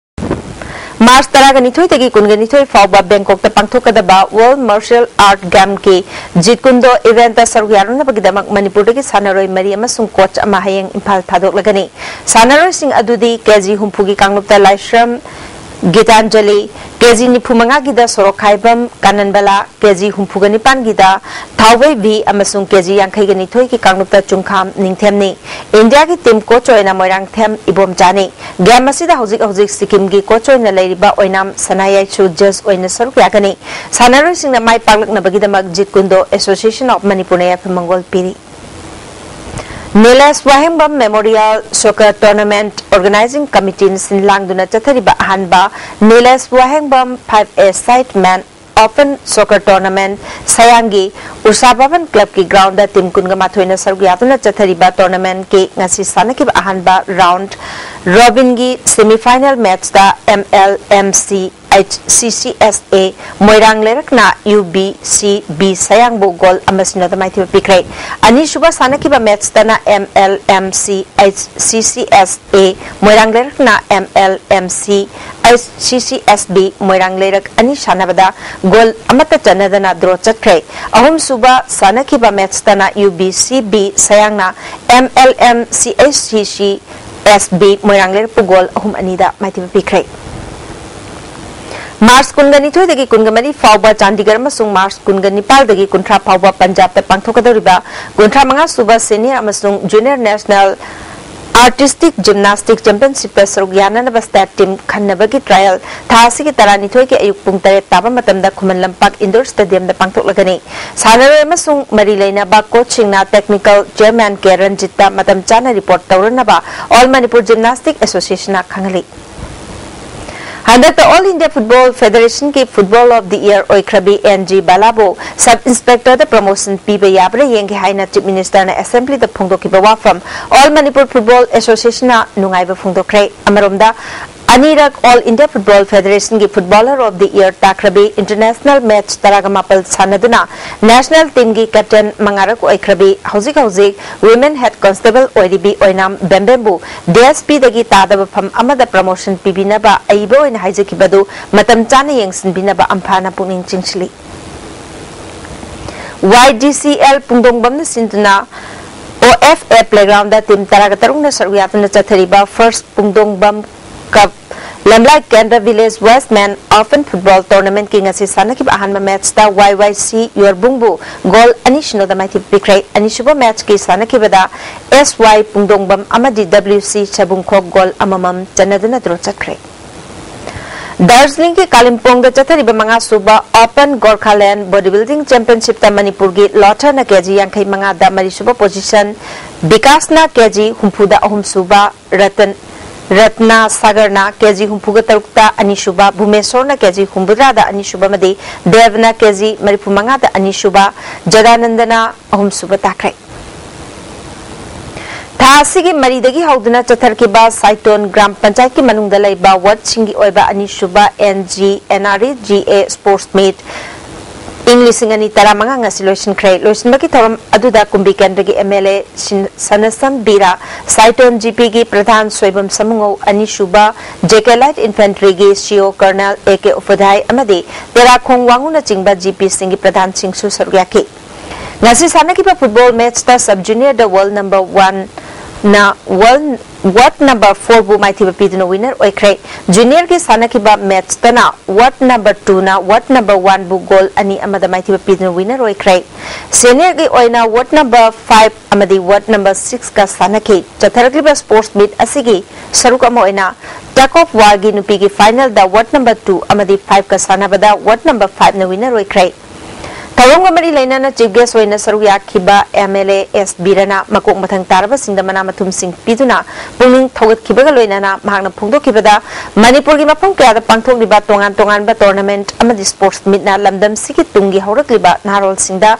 March ꯇꯔꯥꯒ ꯅꯤꯊꯣꯏꯗꯒꯤ ꯀꯨꯟꯒ ꯅꯤꯊꯣꯏ ꯐꯥꯎꯕ ꯕꯦꯡꯀꯣꯛꯇ ꯄꯥꯡꯊꯣꯛꯀꯗꯕ World Martial Art Gamesꯀꯤ ꯖꯤꯠ ꯀꯨꯟꯗꯣ eventꯇ ꯁꯔꯨꯛ ꯌꯥꯅꯅꯕꯒꯤꯗꯃꯛ ꯃꯅꯤꯄꯨꯔꯗꯒꯤ ꯁꯥꯟꯅꯔꯣꯏ ꯃꯔꯤ ꯑꯃꯁꯨꯡ coach ꯑꯃ ꯍꯌꯦꯡ ꯏꯝꯐꯥꯜ ꯊꯥꯗꯣꯛꯂꯒꯅꯤ꯫ ꯁꯥꯟꯅꯔꯣꯏꯁꯤꯡ ꯑꯗꯨꯗꯤ K G ꯍꯨꯝꯐꯨꯒꯤ ꯀꯥꯡꯂꯨꯞꯇ ꯂꯥꯏꯁ꯭ꯔꯝ ꯒꯤꯇꯥꯟꯖꯂꯤ, K G ꯅꯤꯐꯨ ꯃꯉꯥꯒꯤꯗ ꯁꯣꯔꯣꯛꯈꯥꯏꯕꯝ ꯀꯥꯅꯟꯕꯂꯥ, K G ꯍꯨꯝꯐꯨꯒ ꯅꯤꯄꯥꯟꯒꯤꯗ ꯊꯥꯎꯕꯩ ꯚꯤ ꯑꯃꯁꯨꯡ K G ꯌꯥꯡꯈꯩꯒ ꯅꯤꯊꯣꯏꯒꯤ ꯀꯥꯡꯂꯨꯞꯇ ꯆꯨꯡꯈꯥꯝ ꯅꯤꯡꯊꯦꯝꯅꯤ꯫ ꯏꯟꯗꯤꯌꯥꯒꯤ team coach ꯑꯣꯏꯅ ꯃꯣꯏꯔꯥꯡꯊꯦꯝ ꯏꯕꯣꯝꯆꯥꯅꯤ꯫ Game ꯑꯁꯤꯗ ꯍꯧꯖꯤꯛ ꯍꯧꯖꯤꯛ ꯁꯤꯛꯀꯤꯝꯒꯤ coach ꯑꯣꯏꯅ ꯂꯩꯔꯤꯕ ꯑꯣꯏꯅꯥꯝ ꯁꯅꯥꯌꯥꯏꯁꯨ judge ꯑꯣꯏꯅ ꯁꯔꯨꯛ ꯌꯥꯒꯅꯤ꯫ ꯁꯥꯟꯅꯔꯣꯏꯁꯤꯡꯅ ꯃꯥꯏ ꯄꯥꯛꯂꯛꯅꯕꯒꯤꯗꯃꯛ ꯖꯤꯠ ꯀꯨꯟꯗꯣ Association of ꯃꯅꯤꯄꯨꯔꯅ ꯌꯥꯏꯐ ꯃꯪꯒꯣꯜ ꯄꯤꯔꯤ꯫ ꯅꯤꯂꯦꯁ ꯋꯥꯍꯦꯡꯕꯝ Memorial Soccer Tournament Organizing Committeeꯅ ꯁꯤꯟ ꯂꯥꯡꯗꯨꯅ ꯆꯠꯊꯔꯤꯕ ꯑꯍꯥꯟꯕ ꯅꯤꯂꯦꯁ ꯋꯥꯍꯦꯡꯕꯝ five A side man Open Soccer Tournament ꯁꯌꯥꯡꯒꯤ ꯎꯔꯁꯥ ꯚꯕꯟ clubꯀꯤ groundꯗ team ꯀꯨꯟꯒ ꯃꯥꯊꯣꯏꯅ ꯁꯔꯨꯛ ꯌꯥꯗꯨꯅ ꯆꯠꯊꯔꯤꯕ tournamentꯀꯤ ꯉꯁꯤ ꯁꯥꯟꯅꯈꯤꯕ ꯑꯍꯥꯟꯕ round robinꯒꯤ semi final matchꯇ M L M C H C C S A Moirang ꯂꯩꯔꯛꯅ U B C B ꯁꯌꯥꯡꯕꯨ goal ꯑꯃ ꯁꯤꯅꯣꯗ ꯃꯥꯏꯊꯤꯕ ꯄꯤꯈ꯭ꯔꯦ꯫ ꯑꯅꯤꯁꯨꯕ ꯁꯥꯟꯅꯈꯤꯕ matchꯇꯅ M L M C H C C S A Moirang ꯂꯩꯔꯛꯅ M L M C H C C S B ꯃꯣꯏꯔꯥꯡ ꯂꯩꯔꯛ ꯑꯅꯤ ꯁꯥꯟꯅꯕꯗ goal ꯑꯃꯠꯇ ꯆꯟꯅꯗꯅ draw ꯆꯠꯈ꯭ꯔꯦ꯫ ꯑꯍꯨꯝꯁꯨꯕ ꯁꯥꯟꯅꯈꯤꯕ matchꯇꯅ U B C B ꯁꯌꯥꯡꯅ M L M C H C C S B ꯃꯣꯏꯔꯥꯡ ꯂꯩꯔꯛꯄꯨ goal ꯑꯍꯨꯝ ꯑꯅꯤꯗ ꯃꯥꯏꯊꯤꯕ ꯄꯤꯈ꯭ꯔꯦ꯫ March ꯀꯨꯟꯒ ꯅꯤꯊꯣꯏꯗꯒꯤ ꯀꯨꯟꯒ ꯃꯔꯤ ꯐꯥꯎꯕ ꯆꯥꯟꯗꯤꯒꯔ ꯑꯃꯁꯨꯡ March ꯀꯨꯟꯒ ꯅꯤꯄꯥꯜꯗꯒꯤ ꯀꯨꯟꯊ꯭ꯔꯥ ꯐꯥꯎꯕ ꯄꯟꯖꯥꯕꯇ ꯄꯥꯡꯊꯣꯛꯀꯗꯧꯔꯤꯕ ꯀꯨꯟꯊ꯭ꯔꯥ ꯃꯉꯥ ꯁꯨꯕ senior ꯑꯃꯁꯨꯡ junior national Artistic Gymnastic Championship ꯇ ꯁꯔꯨꯛ ꯌꯥꯅꯅꯕ state team ꯈꯟꯅꯕꯒꯤ trial ꯊꯥ ꯑꯁꯤꯒꯤ ꯇꯔꯥꯅꯤꯊꯣꯏꯒꯤ ꯑꯌꯨꯛ ꯄꯨꯡ ꯇꯔꯦꯠ ꯇꯥꯕ ꯃꯇꯝꯗ ꯈꯨꯃꯟ ꯂꯝꯄꯥꯛ indoor stadium ꯗ ꯄꯥꯡꯊꯣꯛꯂꯒꯅꯤ꯫ ꯁꯥꯟꯅꯔꯣꯏ ꯑꯃꯁꯨꯡ ꯃꯔꯤ ꯂꯩꯅꯕ coach ꯁꯤꯡꯅ technical chairman ꯀꯦ ꯔꯟꯖꯤꯠꯇ ꯃꯇꯝ ꯆꯥꯅ report ꯇꯧꯔꯅꯕ All Manipur Gymnastic Association ꯅ ꯈꯪꯍꯜꯂꯤ꯫ ꯍꯟꯗꯛꯇ All India Football Federation ꯒꯤ Football of the Year ꯑꯣꯏꯈ꯭ꯔꯕꯤ ꯑꯦꯟ ꯖꯤ ꯕꯥꯂꯥꯕꯨ sub inspector ꯗ promotion ꯄꯤꯕ ꯌꯥꯕ꯭ꯔꯥ ꯌꯦꯡꯒꯦ ꯍꯥꯏꯅ Chief Minister ꯅ Assembly ꯗ ꯐꯣꯡꯗꯣꯛꯈꯤꯕ ꯋꯥꯐꯝ All Manipur Football Association ꯅ ꯅꯨꯡꯉꯥꯏꯕ ꯐꯣꯡꯗꯣꯛꯈ꯭ꯔꯦ꯫ ꯑꯃꯔꯣꯝꯗ, ꯑꯅꯤꯔꯛ All India Football Federation ꯒꯤ Footballer of the Year ꯇꯥꯈ꯭ꯔꯕꯤ international match ꯇꯔꯥꯒ ꯃꯥꯄꯜ ꯁꯥꯟꯅꯗꯨꯅ national team ꯒꯤ captain ꯃꯉꯥꯔꯛ ꯑꯣꯏꯈ꯭ꯔꯕꯤ, ꯍꯧꯖꯤꯛ ꯍꯧꯖꯤꯛ Women Head Constable ꯑꯣꯏꯔꯤꯕꯤ ꯑꯣꯏꯅꯥꯝ ꯕꯦꯝꯕꯦꯝꯕꯨ ꯗꯤ ꯑꯦꯁ ꯄꯤ ꯗꯒꯤ ꯇꯥꯗꯕ ꯐꯝ ꯑꯃꯗ promotion ꯄꯤꯕꯤꯅꯕ ꯑꯏꯕ ꯑꯣꯏꯅ ꯍꯥꯏꯖꯈꯤꯕ ꯑꯗꯨ ꯃꯇꯝ ꯆꯥꯅ ꯌꯦꯡꯁꯤꯟꯕꯤꯅꯕ ꯑꯝꯐꯥꯅ ꯄꯨꯛꯅꯤꯡ ꯆꯤꯡꯁꯤꯜꯂꯤ꯫ ꯋꯥꯏ ꯗꯤ ꯁꯤ ꯑꯦꯜ ꯄꯨꯡꯗꯣꯡꯕꯝꯅ ꯁꯤꯟꯗꯨꯅ ꯑꯣ F A playground the team ꯇꯔꯥꯒ ꯇꯔꯨꯛꯅ ꯁꯔꯨꯛ ꯌꯥꯗꯨꯅ ꯆꯠꯊꯔꯤꯕ First ꯄꯨꯡꯗꯣꯡꯕꯝ Cup ꯂꯝꯂꯥꯏ ꯀꯦꯟꯗ꯭ꯔ Village Wise Men Open Football Tournament ꯀꯤ ꯉꯁꯤ ꯁꯥꯟꯅꯈꯤꯕ ꯑꯍꯥꯟꯕ match ꯇ ꯋꯥꯏ ꯋꯥꯏ ꯁꯤ ꯌꯣꯔꯕꯨꯡꯕꯨ goal ꯑꯅꯤ ꯁꯤꯅꯣꯗ ꯃꯥꯏꯊꯤꯕ ꯄꯤꯈ꯭ꯔꯦ꯫ ꯑꯅꯤꯁꯨꯕ match ꯀꯤ ꯁꯥꯟꯅꯈꯤꯕꯗ ꯑꯦꯁ ꯋꯥꯏ ꯄꯨꯡꯗꯣꯡꯕꯝ ꯑꯃꯗꯤ ꯗꯕ꯭ꯂꯤꯎ ꯁꯤ ꯁꯕꯨꯡꯈꯣꯛ goal ꯑꯃꯃꯝ ꯆꯟꯅꯗꯨꯅ draw ꯆꯠꯈ꯭ꯔꯦ꯫ ꯗꯥꯔꯖꯤꯂꯤꯡꯒꯤ ꯀꯥꯂꯤꯝꯄꯣꯡꯗ ꯆꯠꯊꯔꯤꯕ ꯃꯉꯥꯁꯨꯕ Open Gorkhaland Bodybuilding Championship ꯇ ꯃꯅꯤꯄꯨꯔꯒꯤ ꯂꯣꯊꯔꯅ ꯀꯦ ꯖꯤ ꯌꯥꯡꯈꯩ ꯃꯉꯥꯗ ꯃꯔꯤꯁꯨꯕ position, ꯕꯤꯀꯥꯁꯅ ꯀꯦ ꯖꯤ ꯍꯨꯝꯐꯨꯗ ꯑꯍꯨꯝꯁꯨꯕ, ꯔꯇꯟ, ꯔꯠꯅ ꯁꯥꯒꯔꯅ ꯀꯦ ꯖꯤ ꯍꯨꯝꯐꯨꯒ ꯇꯔꯨꯛꯇ ꯑꯅꯤꯁꯨꯕ, ꯚꯨꯃꯦꯁꯣꯔꯅ ꯀꯦ ꯖꯤ ꯍꯨꯝꯐꯨꯇꯔꯥꯗ ꯑꯅꯤꯁꯨꯕ ꯑꯃꯗꯤ ꯗꯦꯕꯅ ꯀꯦ ꯖꯤ ꯃꯔꯤꯐꯨꯃꯉꯥꯗ ꯑꯅꯤꯁꯨꯕ, ꯖꯒꯥꯅꯟꯗꯅ ꯑꯍꯨꯝꯁꯨꯕ ꯇꯥꯈ꯭ꯔꯦ꯫ ꯊꯥ ꯑꯁꯤꯒꯤ ꯃꯔꯤꯗꯒꯤ ꯍꯧꯗꯨꯅ ꯆꯠꯊꯔꯛꯈꯤꯕ ꯁꯥꯏꯇꯣꯟ ꯒ꯭ꯔꯥꯝ ꯄꯟꯆꯥꯌꯠꯀꯤ ꯃꯅꯨꯡꯗ ꯂꯩꯕ ward ꯁꯤꯡꯒꯤ ꯑꯣꯏꯕ ꯑꯅꯤꯁꯨꯕ N G N R E G A sports meet ꯏꯪ ꯂꯤꯁꯤꯡ ꯑꯅꯤ ꯇꯔꯥꯃꯉꯥ ꯉꯁꯤ ꯂꯣꯏꯁꯤꯟꯈ꯭ꯔꯦ꯫ ꯂꯣꯏꯁꯤꯟꯕꯒꯤ ꯊꯧꯔꯝ ꯑꯗꯨꯗ ꯀꯨꯝꯕꯤ ꯀꯦꯟꯗ꯭ꯔꯒꯤ ꯑꯦꯝ ꯑꯦꯜ ꯑꯦ ꯁꯟ-, ꯁꯅꯁꯝ ꯕꯤꯔꯥ, ꯁꯥꯏꯇꯣꯟ ꯖꯤ ꯄꯤꯒꯤ ꯄ꯭ꯔꯙꯥꯟ ꯁꯣꯏꯕꯝ ꯁꯃꯨꯉꯧ, ꯑꯅꯤꯁꯨꯕ ꯖꯦ ꯀꯦ Light Infantry ꯒꯤ ꯁꯤ ꯑꯣ Colonel ꯑꯦ ꯀꯦ ꯎꯄꯥꯙ꯭ꯌꯥꯏ ꯑꯃꯗꯤ ꯇꯦꯔꯥꯈꯣꯡ ꯋꯥꯡꯉꯨꯅꯆꯤꯡꯕ ꯖꯤ ꯄꯤꯁꯤꯡꯒꯤ ꯄ꯭ꯔꯙꯥꯟꯁꯤꯡꯁꯨ ꯁꯔꯨꯛ ꯌꯥꯈꯤ꯫ ꯉꯁꯤ ꯁꯥꯟꯅꯈꯤꯕ football match ꯇ sub junior ꯗ world number one ꯅ ꯋꯥꯔꯜ ꯋꯥꯔꯗ ꯅꯝꯕꯔ ꯐꯣꯔꯕꯨ ꯃꯥꯏꯊꯤꯕ ꯄꯤꯗꯨꯅ ꯋꯤꯅꯔ ꯑꯣꯏꯈ꯭ꯔꯦ꯫ ꯖꯨꯅꯤꯌꯔꯒꯤ ꯁꯥꯟꯅꯈꯤꯕ ꯃꯦꯠꯁꯇꯅ ꯋꯥꯔꯗ ꯅꯝꯕꯔ ꯇꯨꯅ ꯋꯥꯔꯗ ꯅꯝꯕꯔ ꯋꯥꯟꯕꯨ ꯒꯣꯜ ꯑꯅꯤ ꯑꯃꯗ ꯃꯥꯏꯊꯤꯕ ꯄꯤꯗꯨꯅ ꯋꯤꯅꯔ ꯑꯣꯏꯈ꯭ꯔꯦ꯫ ꯁꯦꯅꯤꯌꯔꯒꯤ ꯑꯣꯏꯅ ꯋꯥꯔꯗ ꯅꯝꯕꯔ ꯐꯥꯏꯚ ꯑꯃꯗꯤ ꯋꯥꯔꯗ ꯅꯝꯕꯔ ꯁꯤꯛꯁꯀ ꯁꯥꯟꯅꯈꯤ꯫ ꯆꯠꯊꯔꯛꯂꯤꯕ ꯁ꯭ꯄꯣꯔꯠꯁ ꯃꯤꯠ ꯑꯁꯤꯒꯤ ꯁꯔꯨꯛ ꯑꯃ ꯑꯣꯏꯅ ꯇꯒ ꯑꯣꯐ ꯋꯥꯔꯒꯤ ꯅꯨꯄꯤꯒꯤ ꯐꯥꯏꯅꯦꯜꯗ ꯋꯥꯔꯗ ꯅꯝꯕꯔ ꯇꯨ ꯑꯃꯗꯤ ꯐꯥꯏꯚꯀ ꯁꯥꯟꯅꯕꯗ ꯋꯥꯔꯗ ꯅꯝꯕꯔ ꯐꯥꯏꯚꯅ ꯋꯤꯅꯔ ꯑꯣꯏꯈ꯭ꯔꯦ꯫ ꯊꯧꯔꯝꯒ ꯃꯔꯤ ꯂꯩꯅꯅ ꯆꯤꯐ ꯒꯦꯁ ꯑꯣꯏꯅ ꯁꯔꯨꯛ ꯌꯥꯈꯤꯕ ꯑꯦꯝ ꯑꯦꯜ ꯑꯦ ꯑꯦꯁ ꯕꯤꯔꯅ ꯃꯀꯣꯛ ꯃꯊꯪ ꯇꯥꯔꯕꯁꯤꯡꯗ ꯃꯅꯥ ꯃꯊꯨꯝꯁꯤꯡ ꯄꯤꯗꯨꯅ ꯄꯨꯛꯅꯤꯡ ꯊꯧꯒꯠꯈꯤꯕꯒ ꯂꯣꯏꯅꯅ ꯃꯍꯥꯛꯅ ꯐꯣꯡꯗꯣꯛꯈꯤꯕꯗ ꯃꯅꯤꯄꯨꯔꯒꯤ ꯃꯐꯝ ꯀꯌꯥꯗ ꯄꯥꯡꯊꯣꯛꯂꯤꯕ ꯇꯣꯉꯥꯟ ꯇꯣꯉꯥꯟꯕ ꯇꯣꯔꯅꯥꯃꯦꯟꯠ ꯑꯃꯗꯤ ꯁ꯭ꯄꯣꯔꯠꯁ ꯃꯤꯠꯅ ꯂꯝꯗꯝꯁꯤꯒꯤ ꯇꯨꯡꯒꯤ ꯍꯧꯔꯛꯂꯤꯕ ꯅꯍꯥꯔꯣꯜꯁꯤꯡꯗ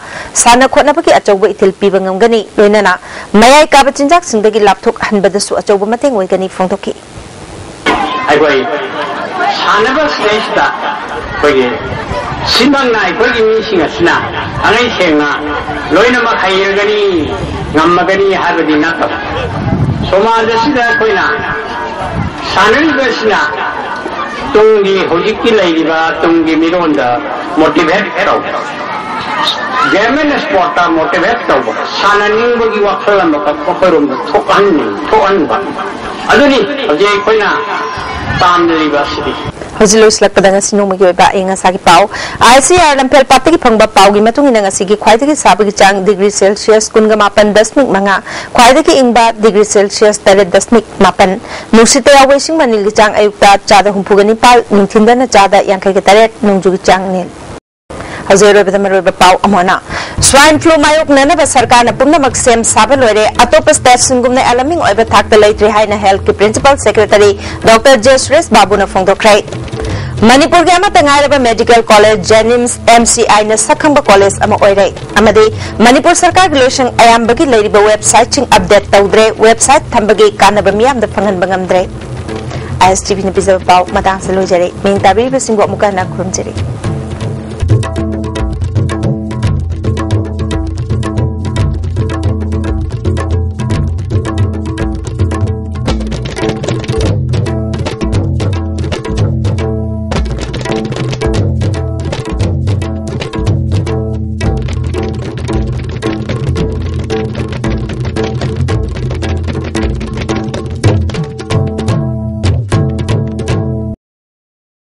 ꯁꯥꯟꯅ ꯈꯣꯠꯅꯕꯒꯤ ꯑꯆꯧꯕ ꯏꯊꯤꯜ ꯄꯤꯕ ꯉꯝꯒꯅꯤ, ꯂꯣꯏꯅꯅ ꯃꯌꯥꯏ ꯀꯥꯕ ꯆꯤꯟꯖꯥꯛꯁꯤꯡꯗꯒꯤ ꯂꯥꯞꯊꯣꯛꯍꯟꯕꯗꯁꯨ ꯑꯆꯧꯕ ꯃꯇꯦꯡ ꯑꯣꯏꯒꯅꯤ ꯐꯣꯡꯗꯣꯛꯈꯤ꯫ ꯑꯩꯈꯣꯏ ꯁꯥꯟꯅꯕ ꯁꯤꯗꯩꯁꯤꯗ ꯑꯩꯈꯣꯏꯒꯤ ꯁꯤꯃꯛꯅ ꯑꯩꯈꯣꯏꯒꯤ ꯃꯤꯁꯤꯡ ꯑꯁꯤꯅ ꯊꯥꯡꯉꯩ ꯁꯦꯡꯅ ꯂꯣꯏꯅꯃꯛ ꯍꯩꯔꯒꯅꯤ, ꯉꯝꯃꯒꯅꯤ ꯍꯥꯏꯕꯗꯤ ꯅꯠꯇꯕ꯫ ꯁꯃꯥꯖ ꯑꯁꯤꯗ ꯑꯩꯈꯣꯏꯅ ꯁꯥꯟꯅꯔꯤꯕꯁꯤꯅ ꯇꯨꯡꯒꯤ, ꯍꯧꯖꯤꯛꯀꯤ ꯂꯩꯔꯤꯕ ꯇꯨꯡꯒꯤ ꯃꯤꯔꯣꯟꯗ ꯃꯣꯇꯤꯚꯦꯠ ꯇꯧꯕ, ꯒꯦꯝ ꯑꯦꯟ ꯁ꯭ꯄꯣꯔꯠꯇ ꯃꯣꯇꯤꯚꯦꯠ ꯇꯧꯕ, ꯁꯥꯟꯅꯅꯤꯡꯕꯒꯤ ꯋꯥꯈꯜ ꯑꯃꯈꯛ ꯃꯈꯣꯏꯔꯣꯝꯗ ꯊꯣꯛꯍꯟꯅꯤꯡ ꯊꯣꯛꯍꯟꯕ, ꯑꯗꯨꯅꯤ ꯍꯧꯖꯤꯛ ꯑꯩꯈꯣꯏꯅ ꯄꯥꯝꯅꯔꯤꯕ ꯑꯁꯤꯗꯤ꯫ ꯍꯧꯖꯤꯛ ꯂꯣꯏꯁꯤꯜꯂꯛꯄꯗ ꯉꯁꯤ ꯅꯣꯡꯃꯒꯤ ꯑꯣꯏꯕ ꯑꯌꯤꯡ ꯑꯁꯥꯒꯤ ꯄꯥꯎ꯫ ꯑꯥꯏ ꯁꯤ ꯑꯥꯔ ꯂꯝꯐꯦꯜ ꯄꯥꯠꯇꯒꯤ ꯐꯪꯕ ꯄꯥꯎꯒꯤ ꯃꯇꯨꯡ ꯏꯟꯅ ꯉꯁꯤꯒꯤ ꯈ꯭ꯋꯥꯏꯗꯒꯤ ꯁꯥꯕꯒꯤ ꯆꯥꯡ ꯗꯤꯒ꯭ꯔꯤ ꯁꯦꯜꯁꯤꯌꯁ ꯀꯨꯟꯒ ꯃꯥꯄꯟ ꯗꯁꯃꯤꯛ ꯃꯉꯥ, ꯈ꯭ꯋꯥꯏꯗꯒꯤ ꯏꯪꯕ ꯗꯤꯒ꯭ꯔꯤ ꯁꯦꯜꯁꯤꯌꯁ ꯇꯔꯦꯠ ꯗꯁꯃꯤꯛ ꯃꯥꯄꯟ, ꯅꯨꯡꯁꯤꯠꯇ ꯌꯥꯎꯕ ꯏꯁꯤꯡ ꯃꯅꯤꯜꯒꯤ ꯆꯥꯡ ꯑꯌꯨꯛꯇ ꯆꯥꯗ ꯍꯨꯝꯐꯨꯒ ꯅꯤꯄꯥꯜ, ꯅꯨꯡꯊꯤꯟꯗꯅ ꯆꯥꯗ ꯌꯥꯡꯈꯩꯒ ꯇꯔꯦꯠ, ꯅꯣꯡꯖꯨꯒꯤ ꯆꯥꯡ ꯅꯤꯜ꯫ ꯍꯧꯖꯤꯛ ꯑꯔꯣꯏꯕꯗ ꯃꯔꯨꯑꯣꯏꯕ ꯄꯥꯎ ꯑꯃꯅ, ꯁ꯭ꯋꯥꯏꯟ ꯐ꯭ꯂꯨ ꯃꯥꯌꯣꯛꯅꯅꯕ ꯁꯔꯀꯥꯔꯅ ꯄꯨꯝꯅꯃꯛ ꯁꯦꯝ ꯁꯥꯕ ꯂꯣꯏꯔꯦ, ꯑꯇꯣꯞꯄ ꯁ꯭ꯇꯦꯠꯁꯤꯡꯒꯨꯝꯅ ꯑꯦꯂꯥꯔꯃꯤꯡ ꯑꯣꯏꯕ ꯊꯥꯛꯇ ꯂꯩꯇ꯭ꯔꯤ ꯍꯥꯏꯅ ꯍꯦꯜꯊꯀꯤ principal secretary doctor J Suresh ꯕꯥꯕꯨꯅ ꯐꯣꯡꯗꯣꯛꯈ꯭ꯔꯦ꯫ ꯃꯅꯤꯄꯨꯔꯒꯤ ꯑꯃꯠꯇ ꯉꯥꯏꯔꯕ ꯃꯦꯗꯤꯀꯦꯜ ꯀꯣꯂꯦꯖ ꯖꯦꯅꯤꯝꯁ ꯑꯦꯝ ꯁꯤ ꯑꯥꯏꯅ ꯁꯛꯈꯪꯕ ꯀꯣꯂꯦꯖ ꯑꯃ ꯑꯣꯏꯔꯦ ꯑꯃꯗꯤ ꯃꯅꯤꯄꯨꯔ ꯁꯔꯀꯥꯔꯒꯤ ꯂꯣꯏꯁꯪ ꯑꯌꯥꯝꯕꯒꯤ ꯂꯩꯔꯤꯕ ꯋꯦꯕꯁꯥꯏꯠꯁꯤꯡ ꯑꯞꯗꯦꯠ ꯇꯧꯗ꯭ꯔꯦ, ꯋꯦꯕꯁꯥꯏꯠ ꯊꯝꯕꯒꯤ ꯀꯥꯟꯅꯕ ꯃꯤꯌꯥꯝꯗ ꯐꯪꯍꯟꯕ ꯉꯝꯗ꯭ꯔꯦ꯫ ꯑꯥꯏ ꯑꯦꯁ ꯇꯤ ꯚꯤꯅ ꯄꯤꯖꯕ ꯄꯥꯎ ꯃꯇꯥꯡꯁꯤꯗ ꯂꯣꯏꯖꯔꯦ꯫ ꯃꯤꯡ ꯇꯥꯕꯤꯔꯤꯕꯁꯤꯡꯕꯨ ꯑꯃꯨꯛꯀ ꯍꯟꯅ ꯈꯨꯔꯨꯝꯖꯔꯤ꯫